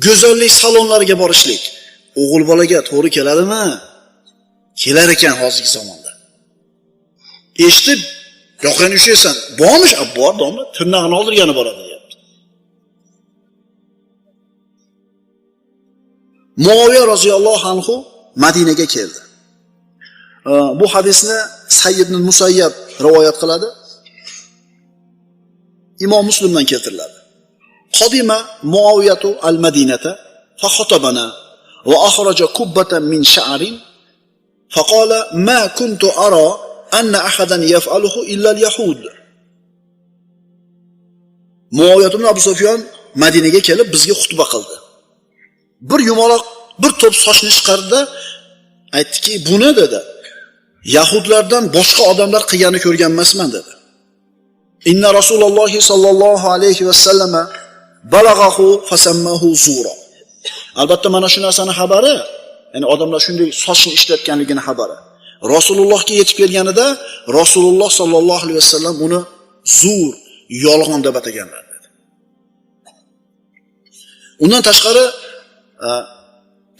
go'zallik salonlariga borishlik o'g'il bolaga to'g'ri keladimi? Kelar ekan hozirgi zamonda. Eshitib, yoqangni ushlaysan, bormish, bor, domla, tirnog'ini oldirgani boradi deyapti. Muaviya roziyallohu anhu Madinaga keldi. Bu hadisni Sayyid ibn Musayyab rivoyat qiladi. Imom Muslimdan keltiriladi. Qadima Muawiyatu al-Madinata fa khatabana va akhraja kubbatan min sha'rin faqala ma kuntu ara anna ahadan yaf'aluhu illa al-yahud. Muaviya ibn Abu Sufyan Madinaga kelib bizga xutba qildi. Bir yumaloq, bir to'p sochni chiqardi, aytdiki, buni dedi, yahudlardan boshqa odamlar qilganini ko'rgan emasman dedi. Inna Rasululloh sallallohu alayhi va sallama balag'ahu fasammahu zura. Albatta mana shu narsani xabari, ya'ni odamlar shunday sochni ishlatganligini xabari Rasulullohga yetib kelganida Rasululloh sallallohu alayhi vasallam uni zur, yolg'on deb ataganlar dedi. Undan tashqari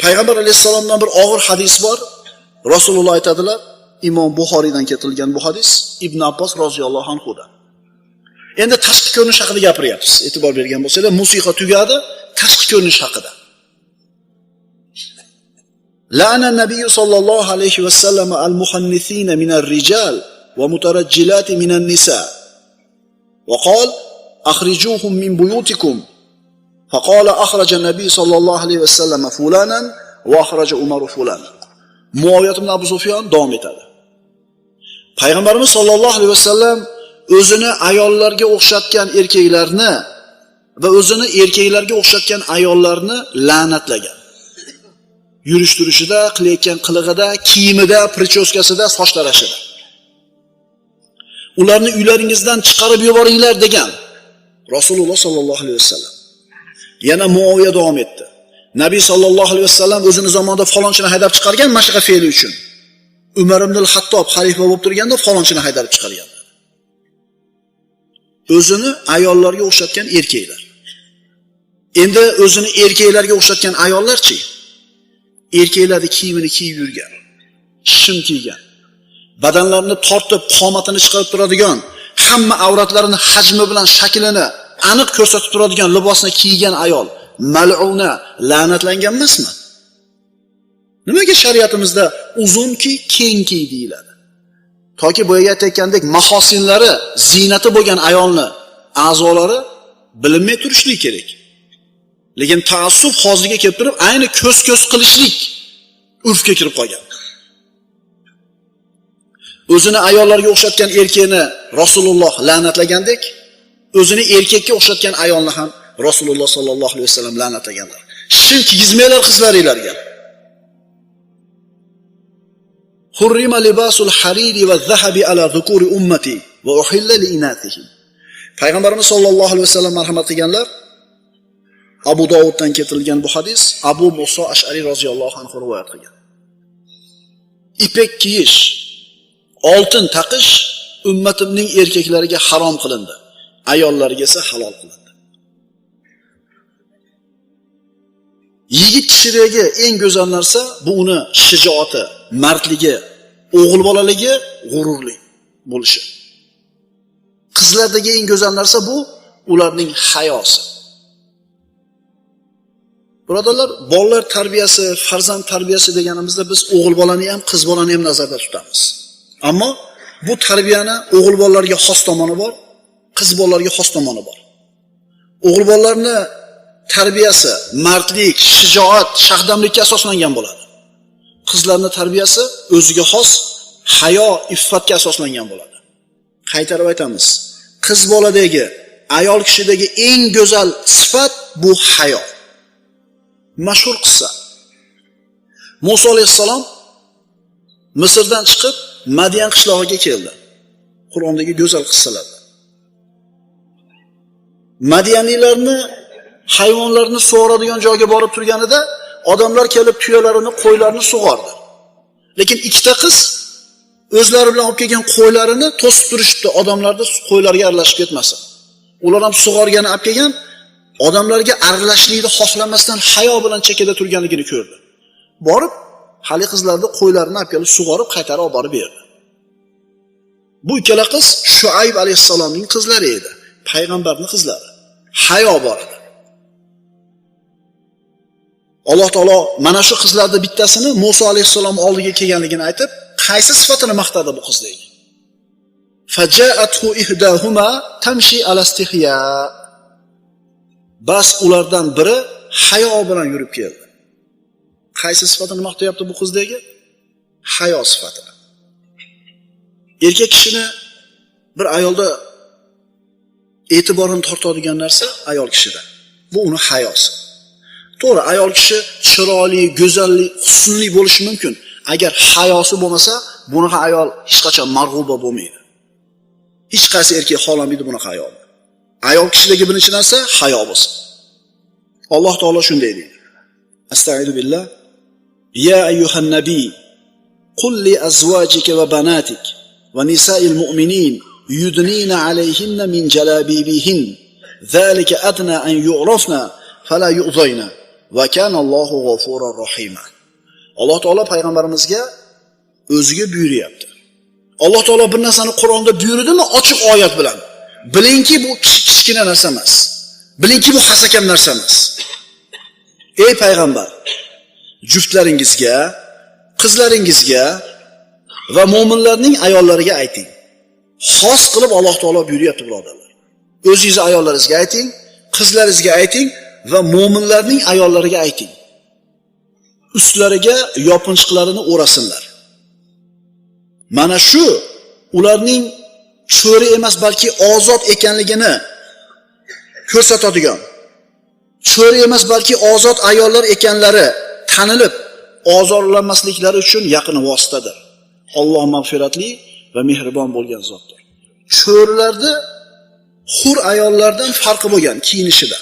Payg'ambar alayhissalomdan bir og'ir hadis bor. Rasululloh aytadilar, Imom Buxoriydan keltirilgan bu hadis Ibn Abbos roziyallohu anhudan. Endi tashqi ko'rinish haqida gapiryapmiz. E'tibor bergan bo'lsanglar, musiqa tugadi, tashqi ko'rinish haqida. La'ana nabiy sallallohu alayhi va sallam al-muhannisina minar rijal va mutarajjilati minan nisa. Va qol akhrijuhum min buyutikum. Faqala akhraja nabiy sallallohu alayhi va sallam fulanan va akhraja Umar fulanan. Muaviya ibn Abu Sufyan davom etadi. Payg'ambarimiz sallallohu alayhi vasallam o'zini ayollarga o'xshatgan erkaklarni va o'zini erkaklarga o'xshatgan ayollarni la'natlagan. Yurish turishida, qilayotgan qilig'ida, kiyimida, prichoskasida, soch tarashida. Ularni uylaringizdan chiqarib yuboringlar degan Rasululloh sallallohu alayhi vasallam. Yana Muaviya davom etdi. Nabiy sallallohu alayhi vasallam o'zini zamonida falonchini haydab chiqargan mashaqa fe'li uchun. Umar ibn al-Hattob xalifa bo'lib turganda falonchini haydab chiqargan. O'zini ayollarga o'xshatgan erkaklar. Endi o'zini erkaklarga o'xshatgan ayollarchi? Erkaklarning kiyimini kiyib yurgan, shim kiygan, badanlarini tortib, qomatini chiqarib turadigan, hamma avratlarini hajmi bilan shaklini aniq ko'rsatib turadigan libosni kiygan ayol mal'una, la'natlangan emasmi? Nimaga shariatimizda uzun kiy, keng kiy deyiladi? Toki boyaga aytgandek mahosinlari, ziynati bo'lgan ayolni a'zolari bilinmay turishligi kerak. Lekin taassub hozirga kelib turib, ayni ko'z-ko'z qilishlik urfga kirib qolgan. O'zini ayollarga o'xshatgan erkakni Rasululloh la'natlagandek, o'zini erkakka o'xshatgan ayolni ham Rasululloh sallallohu alayhi vasallam la'natlaganlar. Shim kiygizmanglar qizlaringlarga. Hurrima libasul hariri va zahabi ala zukuri ummati va uhilla li inatihim. Payg'ambarimiz sollallohu alayhi vasallam marhamat qilganlar. Abu Dovuddan keltirilgan bu hadis Abu Musa Ash'ari roziyallohu anhu rivoyat qilgan. Ipek kiyish, oltin taqish ummatimning erkaklariga harom qilindi, ayollarga esa halol qilindi. Yigit kishidagi eng go'zal narsa bu uni shijoati, mardligi, o'g'il bolaligi, g'ururli bo'lishi. Qizlardagi eng go'zal narsa bu ularning hayosi. Birodarlar, bolalar tarbiyasi, farzand tarbiyasi deganimizda biz o'g'il bolani ham, qiz bolani ham nazarda tutamiz. Ammo bu tarbiyani o'g'il bolalarga xos tomoni bor, qiz bolalarga xos tomoni bor. O'g'il bolalarni tarbiyasi mardlik, shijoat, shahdamlikka asoslangan bo'ladi. Qizlarning tarbiyasi o'ziga xos hayo, iffatga asoslangan bo'ladi. Qaytarib aytamiz, qiz boladagi, ayol kishidagi eng go'zal sifat bu hayo. Mashhur qissa. Musa alayhissalom Misrdan chiqib Madyan qishlog'iga keldi. Qur'ondagi go'zal qissalarda. Madyaniylarni hayvonlarni sug'oradigan joyga borib turganida odamlar kelib tuyalarini, qo'ylarini sug'ordi. Lekin ikkita qiz o'zlari bilan olib kelgan qo'ylarini to'sib turishibdi, odamlarni qo'ylarga aralashib ketmasin. Ular ham sug'organi olib kelgan, odamlarga aralashishlikni xohlamasdan hayo bilan chekada turganligini ko'rdi. Borib, hali qizlarni qo'ylarini olib kelib sug'orib qaytarib olib borib berdi. Bu ikkala qiz Shuayb alayhissalomning qizlari edi, payg'ambarning qizlari. Hayo bor edi. Alloh taolo mana shu qizlarning bittasini Musa alayhissalom oldiga kelganligini aytib, qaysi sifatini maqtadi bu qizdagi? Faja'athu ihdahuma tamshi ala istihya. Bas ulardan biri hayo bilan yurib keldi. Qaysi sifatini maqtayapti bu qizdagi? Hayo sifatini. Erkak kishini bir ayolda e'tiborini tortadigan narsa ayol kishida. Bu uni hayosi. To'g'ri, ayol kishi chiroyli, go'zalli, husnli bo'lishi mumkin. Agar hayosi bo'lmasa, bunaqa ayol hech qachon marg'uba bo'lmaydi. Hech qaysi erkak xohlamaydi bunaqa ayolni. Ayol kishidagi birinchi narsa hayo bo'lsin. Alloh taolo shunday deydi. Astagfiru billah. Ya ayyuhan nabiy, qul li azwajika va banatik va nisa'il mu'minin yudnina alayhinna min jalabibihin. Zalika adna an yu'rafna fala yu'zayna va kana Allohu g'afurur rahima. Alloh taolo payg'ambarimizga o'ziga buyuryapti. Alloh taolo bir narsani Qur'onda buyurdimi ochiq oyat bilan? Bilingki bu kichkina narsa emas. Bilingki bu hasakam narsa emas. Ey payg'ambar, juftlaringizga, qizlaringizga va mo'minlarning ayollariga ayting. Xos qilib Alloh taolo buyuryapti birodarlar. O'zingiz ayollaringizga ayting, qizlaringizga ayting va mo'minlarning ayollariga ayting. Ustlariga yopinchiqlarini o'rasinlar. Mana shu ularning cho'ri emas, balki ozod ekanligini ko'rsatadigan, cho'ri emas, balki ozod ayollar ekanlari tanilib, ozorlanmasliklari uchun yaqin vositadir. Alloh mag'firatli va mehribon bo'lgan zotdir. Cho'rilarda hur ayollardan farqi bo'lgan kiyinishida.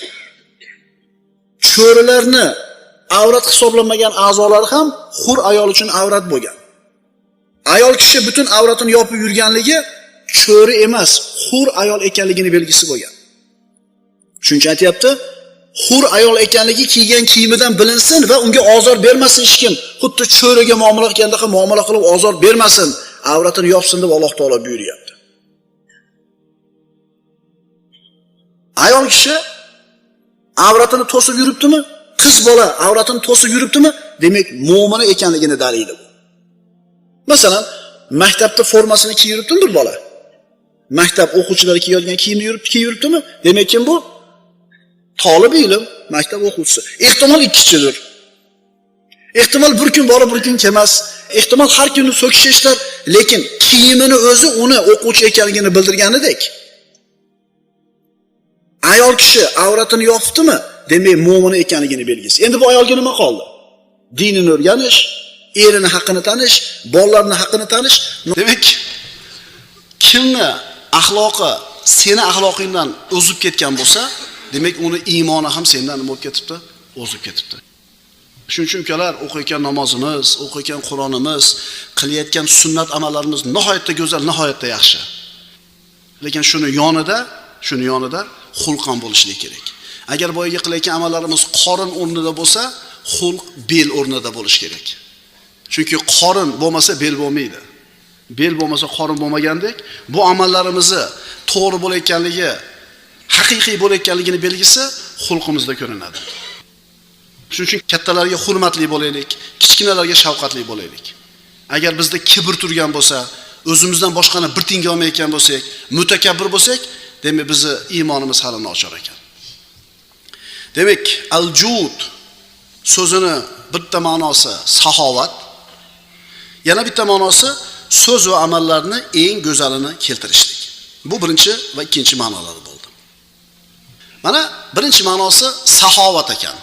Cho'rilarni avrat hisoblanmagan a'zolari ham hur ayol uchun avrat bo'lgan. Ayol kishi butun avratini yopib yurganligi cho'ri emas, hur ayol ekanligini belgisi bo'lgan. Shuning uchun aytayapti, hur ayol ekanligi kiygan kiyimidan bilinsin va unga ozor bermasin hech kim. Xuddi cho'riga muomala qilganda ham muomala qilib ozor bermasin, avratini yopsin deb Alloh taolo buyuryapti. Ayol kishi avratini to'sib yuribdimi? Qiz bola avratini to'sib yuribdimi? Demak, mo'mina ekanligini dalili bu. Masalan, maktabda formasini kiyib yuribdimi bir bola? Maktab o'quvchilari kiyadigan kiyimni kiyib yuribdimi? Demak, kim bu? Tolib ilm, maktab o'quvchisi. Ehtimol ikkichidir. Ehtimol bir kun borib bir kun kelmas. Ehtimol har kuni so'kish eshitar, lekin kiyimini o'zi uni o'quvchi ekanligini bildirganidek. Ayol kishi avratini yopibdimi? Demak, mo'mina ekanligini belgisi. Endi bu ayolga nima qoldi? Dinini o'rganish, erini haqqini tanish, bolalarning haqqini tanish. Demak, kimni axloqi seni axloqingdan o'zib ketgan bo'lsa, demak uni iymoni ham sendan nima bo'lib ketibdi? O'zib ketibdi. Shuning uchun ukalar, o'qiyotgan namozimiz, o'qiyotgan Qur'onimiz, qilayotgan sunnat amallarimiz nihoyatda go'zal, nihoyatda yaxshi. Lekin shuni yonida xulq ham bo'lishi kerak. Agar boyaga qilayotgan amallarimiz qorin o'rnida bo'lsa, xulq bel o'rnida bo'lishi kerak. Chunki qorin bo'lmasa bel bo'lmaydi. Bel bo'lmasa qorin bo'lmagandek, bu amallarimizni to'g'ri bo'layotganligi, haqiqiy bo'layotganligini belgisi xulqimizda ko'rinadi. Shuning uchun kattalarga hurmatli bo'laylik, kichkinalarga shafqatli bo'laylik. Agar bizda kibr turgan bo'lsa, o'zimizdan boshqani bir tinga olmayotgan bo'lsak, mutakabbir bo'lsak, demak bizni iymonimiz hali nochor ekan. Demak, al-jud so'zini bitta ma'nosi saxovat, yana bitta ma'nosi so'z va amallarni eng go'zalini keltirishlik. Bu birinchi va ikkinchi ma'nolari bo'ldi. Mana birinchi ma'nosi saxovat ekan.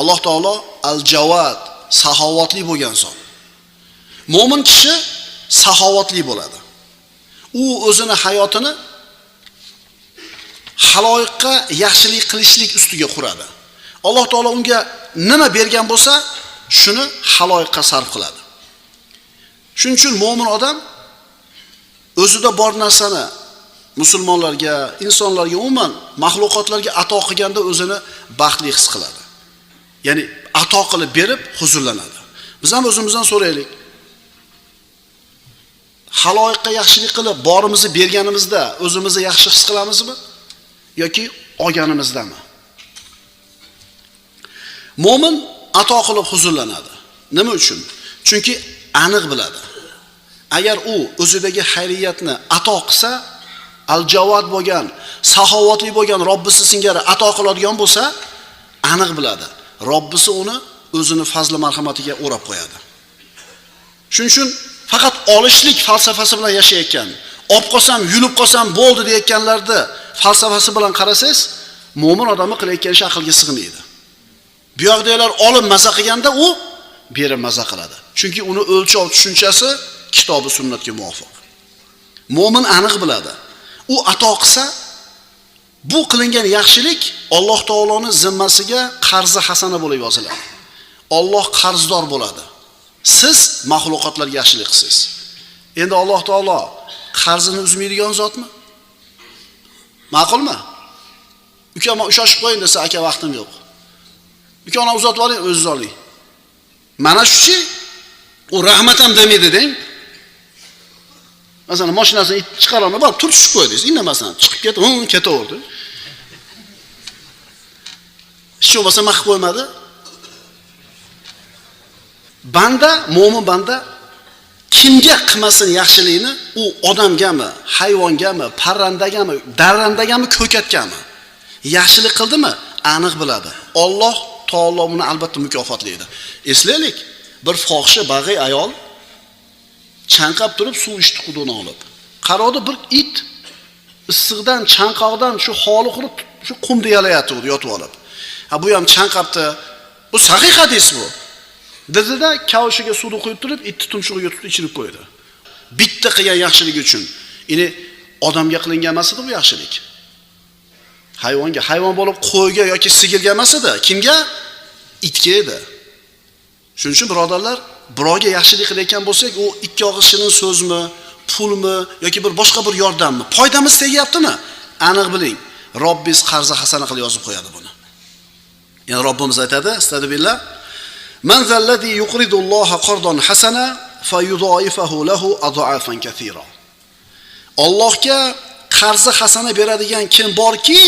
Alloh taolo al-Jawad, saxovatli bo'lgan zot. Mo'min kishi saxovatli bo'ladi. U o'zini hayotini xaloyiqqa yaxshilik qilishlik ustiga quradi. Alloh taolo unga nima bergan bo'lsa, shuni xaloyiqqa sarf qiladi. Shuning uchun mo'min odam o'zida bor narsani musulmonlarga, insonlarga, umuman maxluqotlarga ato qilganda o'zini baxtli his qiladi. Ya'ni ato qilib berib huzurlanadi. Biz ham o'zimizdan so'raylik. Xaloyiqqa yaxshilik qilib borimizni berganimizda o'zimizni yaxshi his qilamizmi yoki olganimizdami? Mo'min ato qilib huzurlanadi. Nima uchun? Chunki aniq biladi. Agar u o'zidagi xayriyatni ato qilsa, al-Javod bo'lgan, saxovatli bo'lgan Robbisi singari ato qiladigan bo'lsa, aniq biladi. Robbisi uni o'zini fazli marhamatiga o'rab qo'yadi. Shuning uchun faqat olishlik falsafasi bilan yashayotgan, olib qolsam, yulib qolsam bo'ldi deyotganlarni falsafasi bilan qarasangiz, mo'min odamni qilayotgan ishi aqlga sig'maydi. Bu yoqdagilar olib maza qilganda u berib maza qiladi. Chunki uni o'lchov tushunchasi kitobi sunnatga muvofiq. Mo'min aniq biladi. U ato qilsa, bu qilingan yaxshilik Alloh taoloning zimmasiga qarzi hasana bo'lib yoziladi. Alloh qarzdor bo'ladi. Siz maxluqotlarga yaxshilik qilsiz. Endi Alloh taolo qarzini uzmaydigan zotmi? Ma'qulmi? Ukam ushashib qo'ying desa, aka vaqtim yo'q. Ukani uzatib oling, o'zingiz oling. Mana shuchi u rahmat ham demaydi deng. Masalan, mashinasini chiqarolmay borib turtishib qo'ydingiz, indamasdan chiqib ketdi, ketaverdi. Hech bo'lmasa maqib qo'ymadi. Banda, mo'min banda kimga qilmasin yaxshilikni, u odamgami, hayvongami, parrandagami, darrandagami, ko'katgami yaxshilik qildimi, aniq biladi. Alloh taolo uni albatta mukofotlaydi. Eslaylik, bir fohisha bag'iy ayol chanqab turib suv ichdi quduqdan olib. Qaradi bir it issiqdan, chanqoqdan shu holi qurib, shu qumda yalayotdi, yotib olib. Ha, bu ham chanqabdi. Bu sahih hadis bu. Dedida kavshiga suvni quyib turib, itni tumshug'iga tutib ichirib qo'ydi. Bitta qilgan yaxshiligi uchun. Ya'ni odamga qilingan emas edi bu yaxshilik. Hayvonga, hayvon bo'lib qo'yga yoki sigirga emas edi. Kimga? Itga edi. Shuning uchun birodarlar, birovga yaxshilik qilayotgan bo'lsak, u ikki og'iz shirin so'zmi, pulmi yoki bir boshqa bir yordammi, foydamiz tegyaptimi? Aniq biling, Robbingiz qarzi hasana qilib yozib qo'yadi buni. Ya'ni Robbimiz aytadi, astagfirullah, Man zallazi yuqridulloha qardan hasana fayudaifahu lahu ad'afan kathira. Allohga qarzi hasana beradigan kim borki,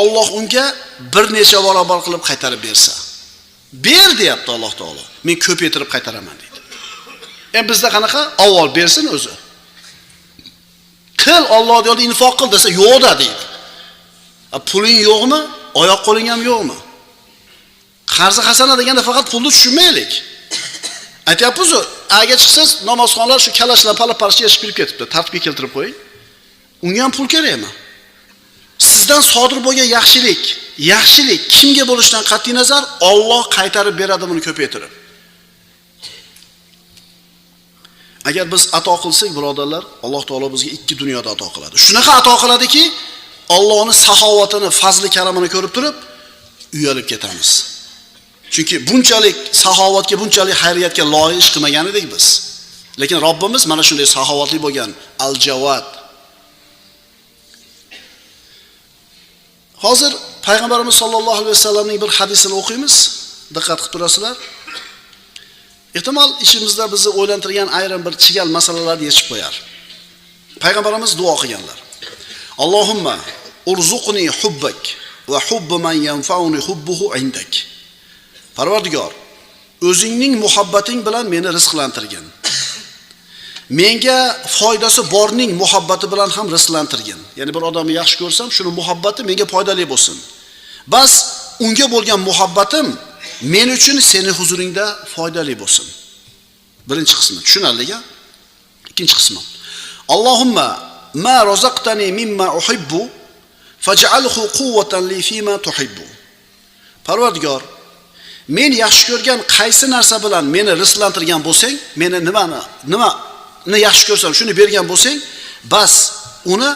Alloh unga bir necha barobar qilib qaytarib bersa. Ber deyapti Alloh taolo. Men ko'paytirib qaytaraman deydi. Endi bizda qanaqa? Avval bersin o'zi. Qil Alloh yo'lida infoq qil desa, yo'q-da deydi. Puling yo'qmi? Oyoq qo'ling ham yo'qmi? Qarzi hasana deganda faqat pulni tushunmaylik. Aytyapmiz-ku, aga chiqsangiz namozxonlar shu kalashlar pala-parcha yashib kirib ketibdi. Tartibga keltirib qo'ying. Unga ham pul kerakmi? Sizdan sodir bo'lgan yaxshilik, yaxshilik kimga bo'lishidan qat'iy nazar, Alloh qaytarib beradi buni ko'paytirib. Agar biz ato qilsak, birodarlar, Alloh taolo bizga ikki dunyoda ato qiladi. Shunaqa ato qiladiki, Allohning saxovatini, fazli karamini ko'rib turib, uyalib ketamiz. Chunki bunchalik saxovatga, bunchalik xayriyatga loyiq ish qilmagan edik biz. Lekin Robbimiz mana shunday saxovatli bo'lgan Al-Javad. Hozir Payg'ambarimiz sollallohu alayhi vasallamning bir hadisini o'qiymiz. Diqqat qilib turasizlar. Ehtimol ishimizda bizni o'ylantirgan ayrim bir chigal masalalarni yechib qo'yar. Payg'ambarimiz duo qilganlar. Allohumma urzuqni hubbak va hubbu man yanfa'uni hubbuhu indak. Parvardigor, o'zingning muhabbating bilan meni rizqlantirgin. Menga foydasi borning muhabbati bilan ham rizqlantirgin. Ya'ni bir odamni yaxshi ko'rsam, shuni muhabbati menga foydali bo'lsin. Bas unga bo'lgan muhabbatim men uchun seni huzuringda foydali bo'lsin. Birinchi qismi tushunarli-ku? Ikkinchi qismi. Allohumma ma razaqtani mimma uhibbu faj'alhu quwwatan li fima tuhibbu. Parvardigor, Men yaxshi ko'rgan qaysi narsa bilan meni rizqlantirgan bo'lsang, meni nimani yaxshi ko'rsam shuni bergan bo'lsang, bas uni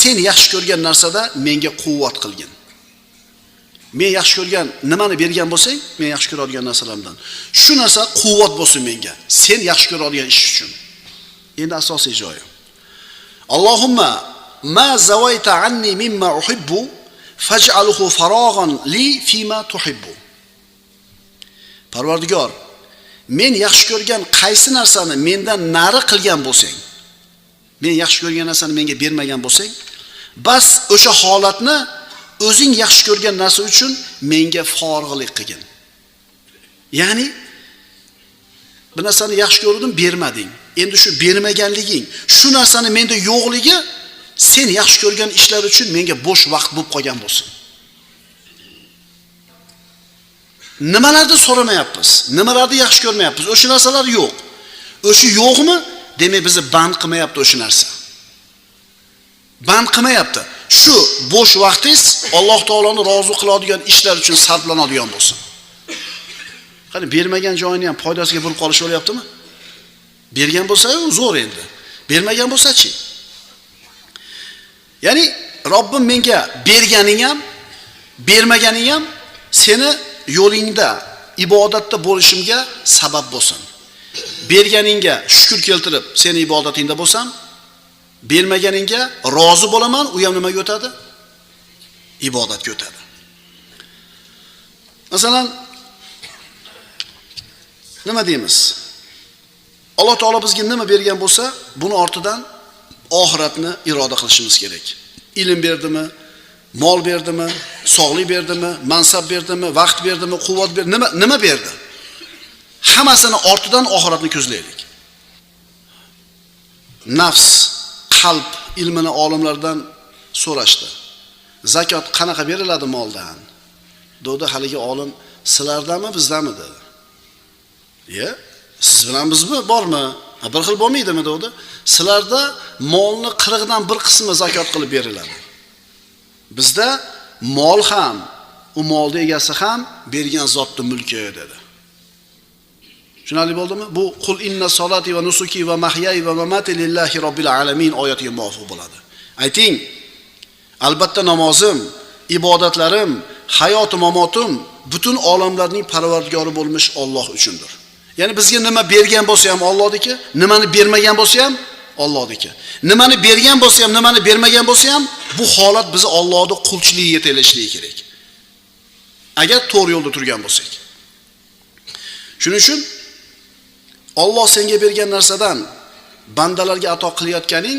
sen yaxshi ko'rgan narsada menga quvvat qilgin. Men yaxshi ko'rgan nimani bergan bo'lsang, men yaxshi ko'radigan narsalarimdan shu narsa quvvat bo'lsin menga, sen yaxshi ko'radigan ish uchun. Endi asosiy joyi. Allohumma ma zawayta anni mimma uhibbu faj'alhu faraghan li fima tuhibbu. Parvardigor, men yaxshi ko'rgan qaysi narsani mendan nari qilgan bo'lsang, men yaxshi ko'rgan narsani menga bermagan bo'lsang, bas o'sha holatni o'zing yaxshi ko'rgan narsa uchun menga forig'lik qilgin. Ya'ni bir narsani yaxshi ko'rdim, bermading. Endi shu bermaganliging, shu narsani menda yo'qligi sen yaxshi ko'rgan ishlar uchun menga bo'sh vaqt bo'lib qolgan bo'lsin. Nimalarni so'ramayapmiz, nimalarni yaxshi ko'rmayapmiz, o'sha narsalar yo'q. O'sha yo'qmi? Demak bizni band qilmayapti o'sha narsa. Band qilmayapti. Shu bo'sh vaqtingiz Alloh taoloni rozi qiladigan ishlar uchun sarflanadigan bo'lsin. Qani bermagan joyini ham foydasiga bo'lib qolish bo'lyaptimi? Bergan bo'lsa-yu zo'r endi. Bermagan bo'lsa-chi? Ya'ni Robbim menga berganing ham, bermaganing ham seni yo'lingda, ibodatda bo'lishimga sabab bo'lsin. Berganingga shukr keltirib, seni ibodatingda bo'lsam, bermaganingga rozi bo'laman, u ham nimaga o'tadi? Ibodatga o'tadi. Masalan, nima deymiz? Alloh taolo bizga nima bergan bo'lsa, buni ortidan oxiratni iroda qilishimiz kerak. Ilm berdimi, mol berdimi, sog'lik berdimi, mansab berdimi, vaqt berdimi, quvvat berdimi, nima berdi? Hammasini ortidan oxiratni ko'zlaylik. Nafs, qalb ilmini olimlardan so'rashdi. Zakot qanaqa beriladi moldan? Dedi haligi olim, sizlardami, bizdami dedi. Ya, siz bilan bizmi, bormi? Bir xil bo'lmaydimi dedi. Sizlarda molni 40dan bir qismi zakot qilib beriladi. Bizda mol ham, u molni egasi ham bergan zotning mulki dedi. Tushunarli bo'ldimi? Bu qul inna solati va nusuki va mahyaya va mamati lillahi robbil alamin oyatiga muvofiq bo'ladi. Ayting, albatta namozim, ibodatlarim, hayotim, mamotim butun olamlarning parvardigori bo'lmish Alloh uchundir. Ya'ni bizga nima bergan bo'lsa ham Allohniki, nimani bermagan bo'lsa ham Allohniki. Nimani bergan bo'lsa ham, nimani bermagan bo'lsa ham bu holat bizni Allohning qulchiligiga yetaklashligi kerak. Agar to'g'ri yo'lda turgan bo'lsak. Shuning uchun Alloh senga bergan narsadan bandalarga ato qilayotganing,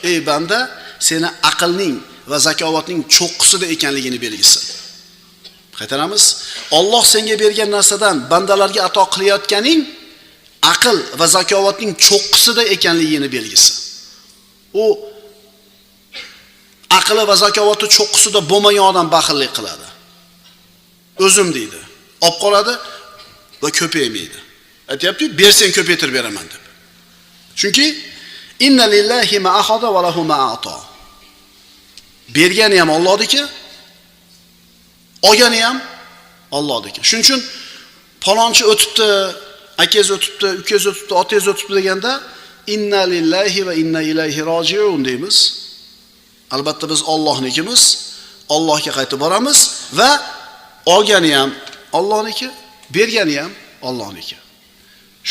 ey banda, seni aqlning va zakovatning cho'qqisida ekanligini belgisi. Qaytaramiz. Alloh senga bergan narsadan bandalarga ato qilayotganing aql va zakovatning cho'qqisida ekanligini belgisi. U aqli va zakovati cho'qqisida bo'lmagan odam baxillik qiladi. O'zim deydi, olib qoladi va ko'paymaydi. Aytayapti, bersang ko'paytirib beraman deb. Chunki inna lillahi ma akhadha va lahu ma a'ta. Bergani ham Allohniki, olgani ham Allohniki. Shuning uchun palonchi o'tibdi, akangiz o'tibdi, ukangiz o'tibdi, otangiz o'tibdi deganda inna lillahi va inna ilayhi rojiun deymiz. Albatta biz Allohnikimiz, Allohga qaytib boramiz va olgani ham Allohniki, bergani ham Allohniki.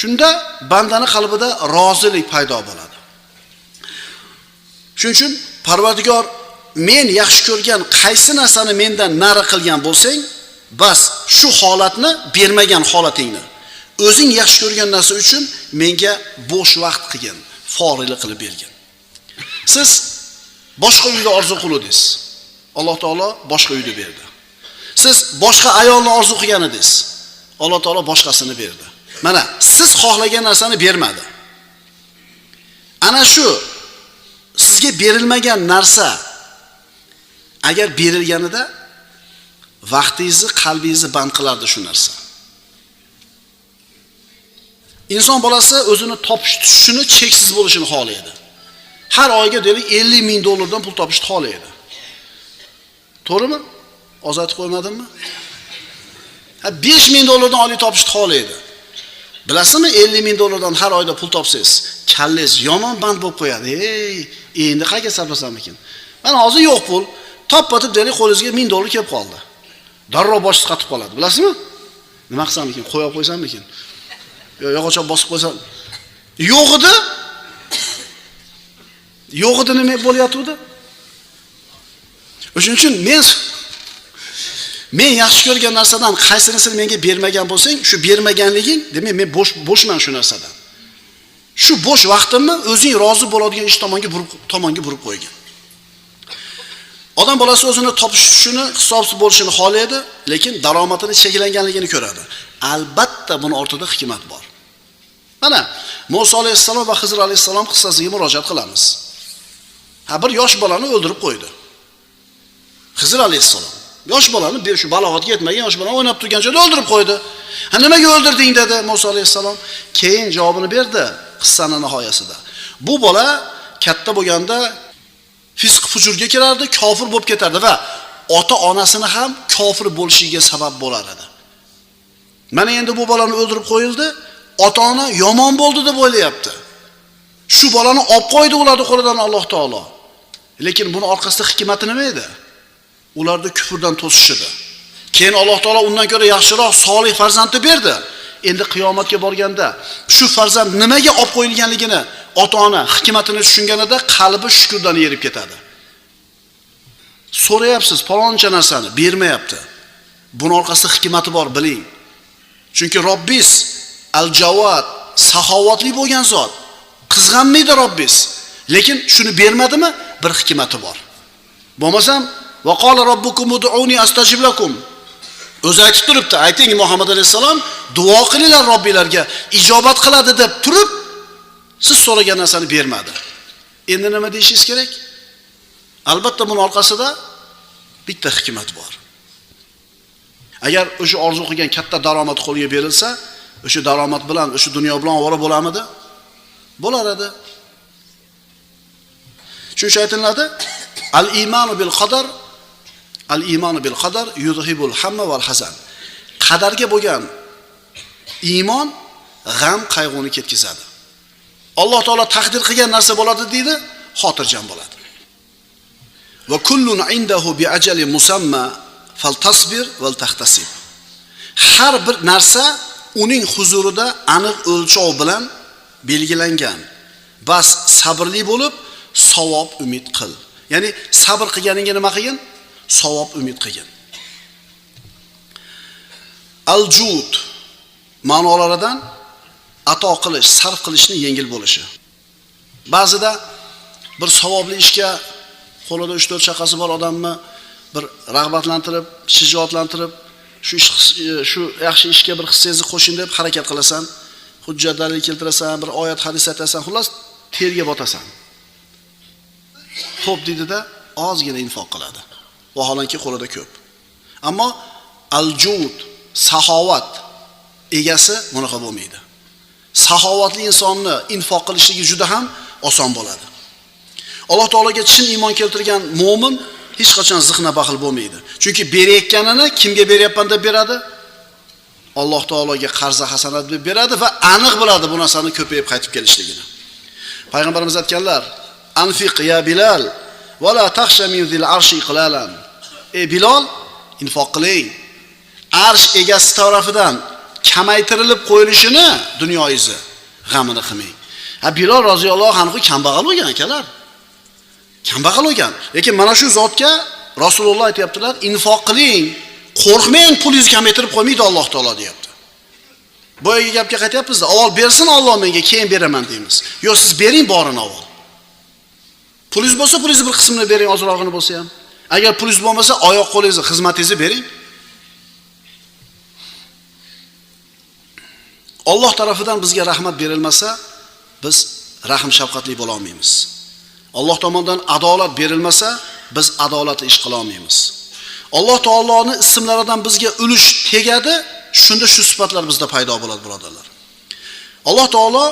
Shunda bandani qalbida rozilik paydo bo'ladi. Shuning uchun Parvardigor men yaxshi ko'rgan qaysi narsani mendan nari qilgan bo'lsang, bas shu holatni bermagan holatingni o'zing yaxshi ko'rgan narsa uchun menga bo'sh vaqt qilgin, forig'lik qilib bergin. Siz boshqa uyda orzu qildingiz. Alloh taolo boshqa uyni berdi. Siz boshqa ayolni orzu qilgan edingiz. Alloh taolo boshqasini berdi. Mana siz xohlagan narsani bermadi. Ana shu sizga berilmagan narsa agar berilganida vaqtingizni, qalbingizni band qilardi shu narsa. Inson bolasi o'zini topish tushishini cheksiz bo'lishini xohlaydi. Har oyga deylik 50 ming dollardan pul topishni xohlaydi. To'g'rimi? Ozatib qo'ymadimmi? Ha, 5000 dollardan oylik topishni xohlaydi. Bilasizmi, 50 ming dollardan har oyda pul topsangiz, kallangiz yomon band bo'lib qo'yadi. Ey, endi qayerga sarflasam ekan? Mana hozir yo'q pul. Topbatib deylik, qo'lingizga 1000 dollar kelib qoldi. Darrov boshingiz qatib qoladi. Bilasizmi? Nima qilsam ekan? Qo'yib qo'ysam ekan? Yo, yog'ochga bosib qo'ysam. Yo'q edi. Yo'q edi, nima bo'lyotgandi? O'shuning uchun men yaxshi ko'rgan narsadan qaysinisini menga bermagan bo'lsang, shu bermaganliging, demak men bo'shman shu narsadan. Shu bo'sh vaqtimni o'zing rozi bo'ladigan ish tomonga burib qo'ygin. Odam bolasi o'zini topishini, hisobsiz bo'lishini xohlaydi, lekin daromadini cheklanganligini ko'radi. Albatta buni ortida hikmat bor. Mana Musa alayhissalom va Xizr alayhissalom qissasiga murojaat qilamiz. Ha, bir yosh bolani o'ldirib qo'ydi. Xizr alayhissalom yosh bolani, shu balog'atga yetmagan yosh bolani o'ynab turgan joyda o'ldirib qo'ydi. Ha, nimaga o'ldirding dedi Musa alayhissalom. Keyin javobini berdi qissaning nihoyasida. Bu bola katta bo'lganda fisq fujurga kirardi, kofir bo'lib ketardi va ota-onasini ham kofir bo'lishiga sabab bo'lar edi. Mana endi bu bolani o'ldirib qo'yildi, ota-ona yomon bo'ldi deb o'ylayapti. Shu bolani olib qo'ydi ularning qo'lidan Alloh taolo. Lekin buni orqasida hikmati nima edi? Ularni kufrdan to'sishidi. Keyin Alloh taolo undan ko'ra yaxshiroq solih farzandni berdi. Endi qiyomatga borganda shu farzand nimaga olib qo'yilganligini ota-ona hikmatini tushunganida qalbi shukrdan yerib ketadi. So'rayapsiz paloncha narsani, bermayapti. Buni orqasida hikmati bor, biling. Chunki Robbis al-Jawad, saxovatli bo'lgan zot. Qizg'anmaydi Robbis. Lekin shuni bermadimi? Bir hikmati bor. Bo'lmasam va qala robbukum ud'uni astajib lakum. O'zi aytib turibdi, ayting Muhammad alayhisalom, duo qilinglar Robbinglarga, ijobat qiladi deb turib, siz so'ragan narsani bermadi. Endi nima deyishingiz kerak? Albatta buning orqasida bitta hikmat bor. Agar o'sha orzu qilgan katta daromad qo'lga berilsa, o'sha daromad bilan, o'sha dunyo bilan ovora bo'lamidi? Bo'lar edi. Shuning uchun aytiladi, al-iymonu bil qadar, al-iymonu bil qadar yuzhibul hamma val hazan. Qadarga bo'lgan iymon g'am qayg'uni ketkazadi. Alloh taolo taqdir qilgan narsa bo'ladi deydi, xotirjam bo'ladi. Va kullun indahu bi ajalin musamma faltasbir val tahtasib. Har bir narsa uning huzurida aniq o'lchov bilan belgilangan. Bas sabrli bo'lib savob umid qil. Ya'ni sabr qilganingga nima qilgin? Savob umid qilgin. Al-jud ma'nolaridan ato qilish, sarf qilishning yengil bo'lishi. Ba'zida bir savobli ishga qo'lida 3-4 chaqasi bor odamni bir rag'batlantirib, shijoatlantirib, shu ish, shu yaxshi ishga bir hissangizni qo'shing deb harakat qilasan, hujjat dalil keltirasan, bir oyat hadis aytasan, xullas terga botasan. Xo'p deydida ozgina infoq qiladi. Vaholanki qo'lida ko'p. Ammo al-jud, saxovat egasi bunaqa bo'lmaydi. Saxovatli insonni infoq qilishligi juda ham oson bo'ladi. Alloh taologa chin iymon keltirgan mo'min hech qachon zihna baxil bo'lmaydi. Chunki berayotganini kimga beryapman deb beradi? Alloh taologa qarza hasanat deb beradi va aniq biladi bu narsani ko'payib qaytib kelishligini. Payg'ambarimiz aytganlar: "Anfiq ya Bilal va la taxsha min zil arshi iqlalan." Ey Bilol, infoq qiling. Arsh egasi tarafidan kamaytirilib qo'yilishini dunyoingizni g'amini qilmang. Ha, Bilol roziyallohu anhu kambag'al bo'lgan akalar. Kambag'al bo'lgan. Lekin mana shu zotga Rasululloh aytayaptilar, infoq qiling, qo'rqmang, pulingizni kamaytirib qo'ymaydi Alloh taolo deyapti. Boyagi gapga qaytyapmiz-da, avval bersin Alloh menga, keyin beraman deymiz. Yo'q, siz bering borini avval. Pulingiz bo'lsa, pulingizni bir qismini bering, ozrog'ini bo'lsa ham. Agar pulingiz bo'lmasa, oyoq qo'lingizni, xizmatingizni bering. Alloh tarafidan bizga rahmat berilmasa, biz rahm shafqatli bo'la olmaymiz. Alloh tomonidan adolat berilmasa, biz adolatli ish qila olmaymiz. Alloh taoloning ismlaridan bizga ulush tegadi, shunda shu sifatlar bizda paydo bo'ladi, birodarlar. Alloh taolo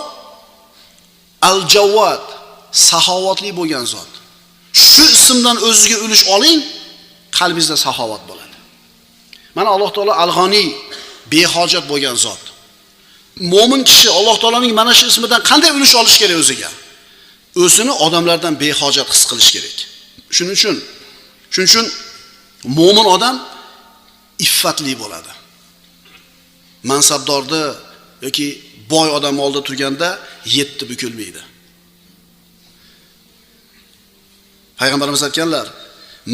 Al-Jawad, saxovatli bo'lgan zot. Shu ismdan o'zizga ulush oling, qalbingizda saxovat bo'ladi. Mana Alloh taolo Al-G'ani, behojat bo'lgan zot. Mo'min kishi Alloh taoloning mana shu ismidan qanday ulush olish kerak o'ziga? O'zini odamlardan behojat his qilish kerak. Shuning uchun mo'min odam iffatli bo'ladi. Mansabdorni yoki boy odam oldida turganda yetti bukilmaydi. Payg'ambarimiz aytganlar: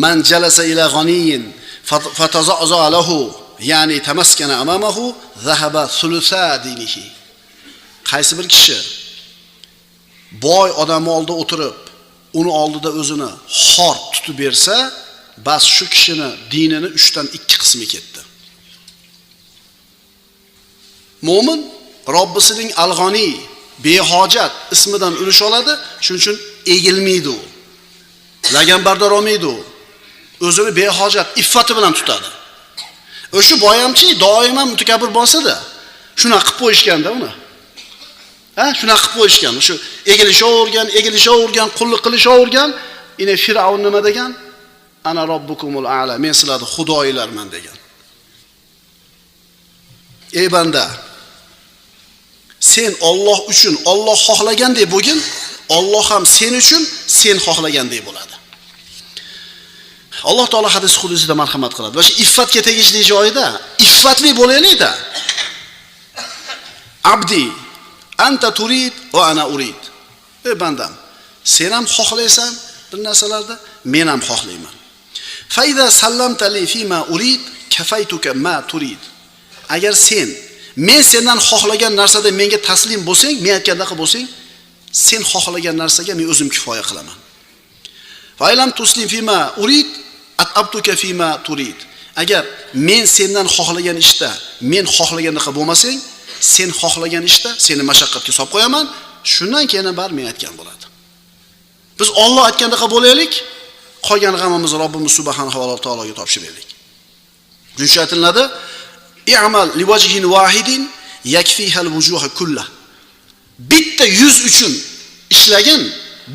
"Man jalasa ila g'aniyin fataza'a lahu, ya'ni tamaskana amamahu, zahaba sulusa dinihi." Qaysi bir kishi boy odam oldida o'tirib, uni oldida o'zini xor tutib bersa, bas shu kishini dinini 3dan 2 qismi ketdi. Mo'min Robbisining Al-G'ani, behojat ismidan ulush oladi, shuning uchun egilmaydi u. Laganbardor olmaydi u. O'zini behojat iffati bilan tutadi. O'sha boyamchi doimo mutakabbir bo'lsa-da, shuna qilib qo'yishganda uni. Ha, shuna qilib qo'yishgan. Shu egilishavergan, qulluq qilishavergan. Ine Fir'avn nima degan? Ana robbukumul a'la, men sizlarning xudoylarman degan. Ey banda, sen Alloh uchun, Alloh xohlagandek bo'lgin, Alloh ham sen uchun sen xohlagandek bo'ladi. Alloh taolo hadis qudusida marhamat qiladi. Va shu iffatga tegishli joyida iffatli bo'laylik-da. Abdi, anta turid va ana urid. Ey bandam, sen ham xohlaysan bir narsalarda, men ham xohlayman. Fa iza sallamta li fima urid, kafaytuka ma turid. Agar sen men sendan xohlagan narsada menga taslim bo'lsang, men aytgandaqa bo'lsang, sen xohlagan narsaga men o'zim kifoya qilaman. Fa ilam tuslim fima urid, at'abtuka fima turid. Agar men sendan xohlagan ishda men xohlagandaqa bo'lmasang, sen xohlagan ishda seni mashaqqatga solib qo'yaman, shundan keyin bar men aytgan bo'ladi. Biz Alloh aytgandaqa bo'laylik, qolgan g'amimizni Robbimiz subhanahu va taologa topshiraylik. Shuncha aytiladi: "I'mal liwajhin wahidin yakfihal wujuha kullah." Bitta yuz uchun ishlagin,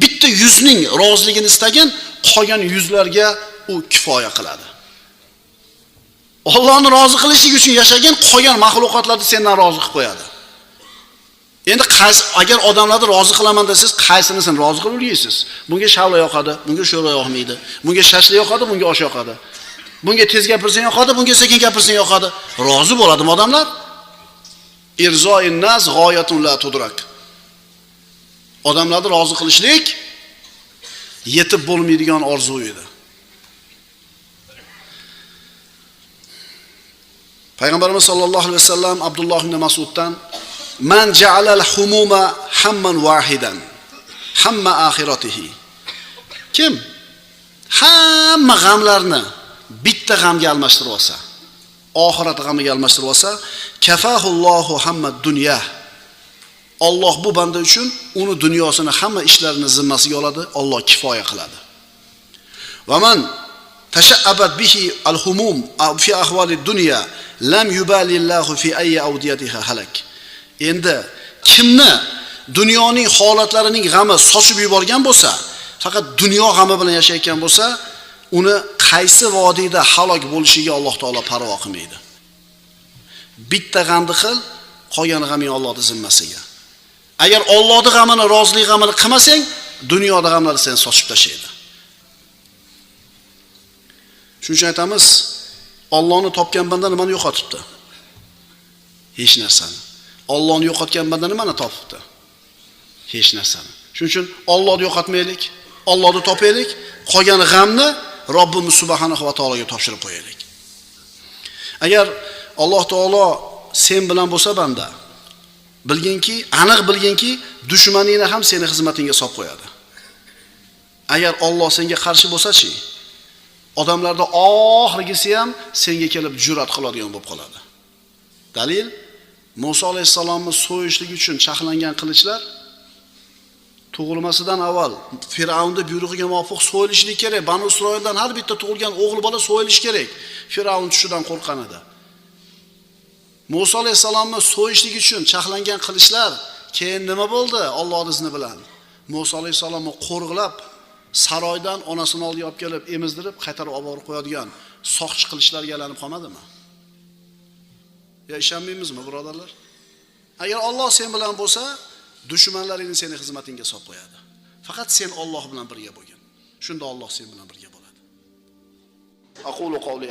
bitta yuzning roziligini istagin, qolgan yuzlarga u kifoya qiladi. Allohni rozi qilishlik uchun yashagin, qolgan maxluqotlarni sendan rozi qilib qo'yadi. Endi qaysi agar odamlarni rozi qilaman desangiz, qaysini sen rozi qilib ulgaysiz? Bunga shavla yoqadi, bunga sho'rva yoqmaydi, bunga shashlik yoqadi, bunga osh yoqadi. Bunga tez gapirsang yoqadi, bunga sekin gapirsang yoqadi. Rozi bo'ladimi odamlar? Irzoin nas g'oyatun la tudrak. Odamlarni rozi qilishlik yetib bo'lmaydigan orzu edi. Payg'ambarimiz sollallohu alayhi vasallam Abdulloh ibn Mas'uddan: "Man ja'alal humuma hamman wahidan, hamma axiratihi." Kim hamma g'amlarni bitta g'amga almashtirib olsa, oxirat g'amiga almashtirib olsa, kafahullohu hamma dunya. Alloh bu banda uchun uni dunyosini hamma ishlarini zimmasiga oladi, Alloh kifoya qiladi. Va man tasha'abat bihi al-humum fi ahwali dunya lam yubalillahu fi ayyi awdiyatiha halak. Endi kimni dunyoning holatlarining g'ami sochib yuborgan bo'lsa, faqat dunyo g'ami bilan yashayotgan bo'lsa, uni qaysi vodiyda halok bo'lishiga Alloh taolo parvo qilmaydi. Bitta g'amni qil, qolgan g'aming Allohning zimmasiga. Agar Allohning g'amini, rozilik g'amini qilmasang, dunyoda g'amlar seni sochib tashlaydi. Shuning uchun aytamiz, Allohni topgan banda nimani yo'qotibdi? Hech narsani. Allohni yo'qotgan banda nimani topibdi? Hech narsani. Shuning uchun Allohni yo'qotmaylik, Allohni topaylik, qolgan g'amni Robbimiz subhanahu va taologa topshirib qo'yaylik. Agar Alloh taolo sen bilan bo'lsa banda, bilginki, aniq bilginki, dushmaningni ham seni xizmatingga solib qo'yadi. Agar Alloh senga qarshi bo'lsa-chi, odamlarda oxirgisi ham senga kelib jur'at qiladigan bo'lib qoladi. Dalil: Musa alayhissalomni so'yishlik uchun chaqlangan qilichlar tug'ilmasidan avval Fir'avnning buyrug'iga muvofiq so'yilishi kerak. Banu Isroildan har bitta tug'ilgan o'g'il bola so'yilishi kerak. Fir'avn tushidan qo'rqqan edi. Musa alayhissalomni so'yishlik uchun chaqlangan qilichlar keyin nima bo'ldi? Allohning izni bilan Musa alayhissalomni qo'rg'ilab saroydan onasini oldiga olib kelib emizdirib qaytarib olib borib qo'yadigan soqchi qilichlarga aylanib qolmadimi? Ya ishonmaymizmi, birodarlar? Agar Alloh sen bilan bo'lsa, dushmanlaringni seni xizmatingga solib qo'yadi. Faqat sen Alloh bilan birga bo'lgin. Shunda Alloh sen bilan birga bo'ladi. Aqulu qawli.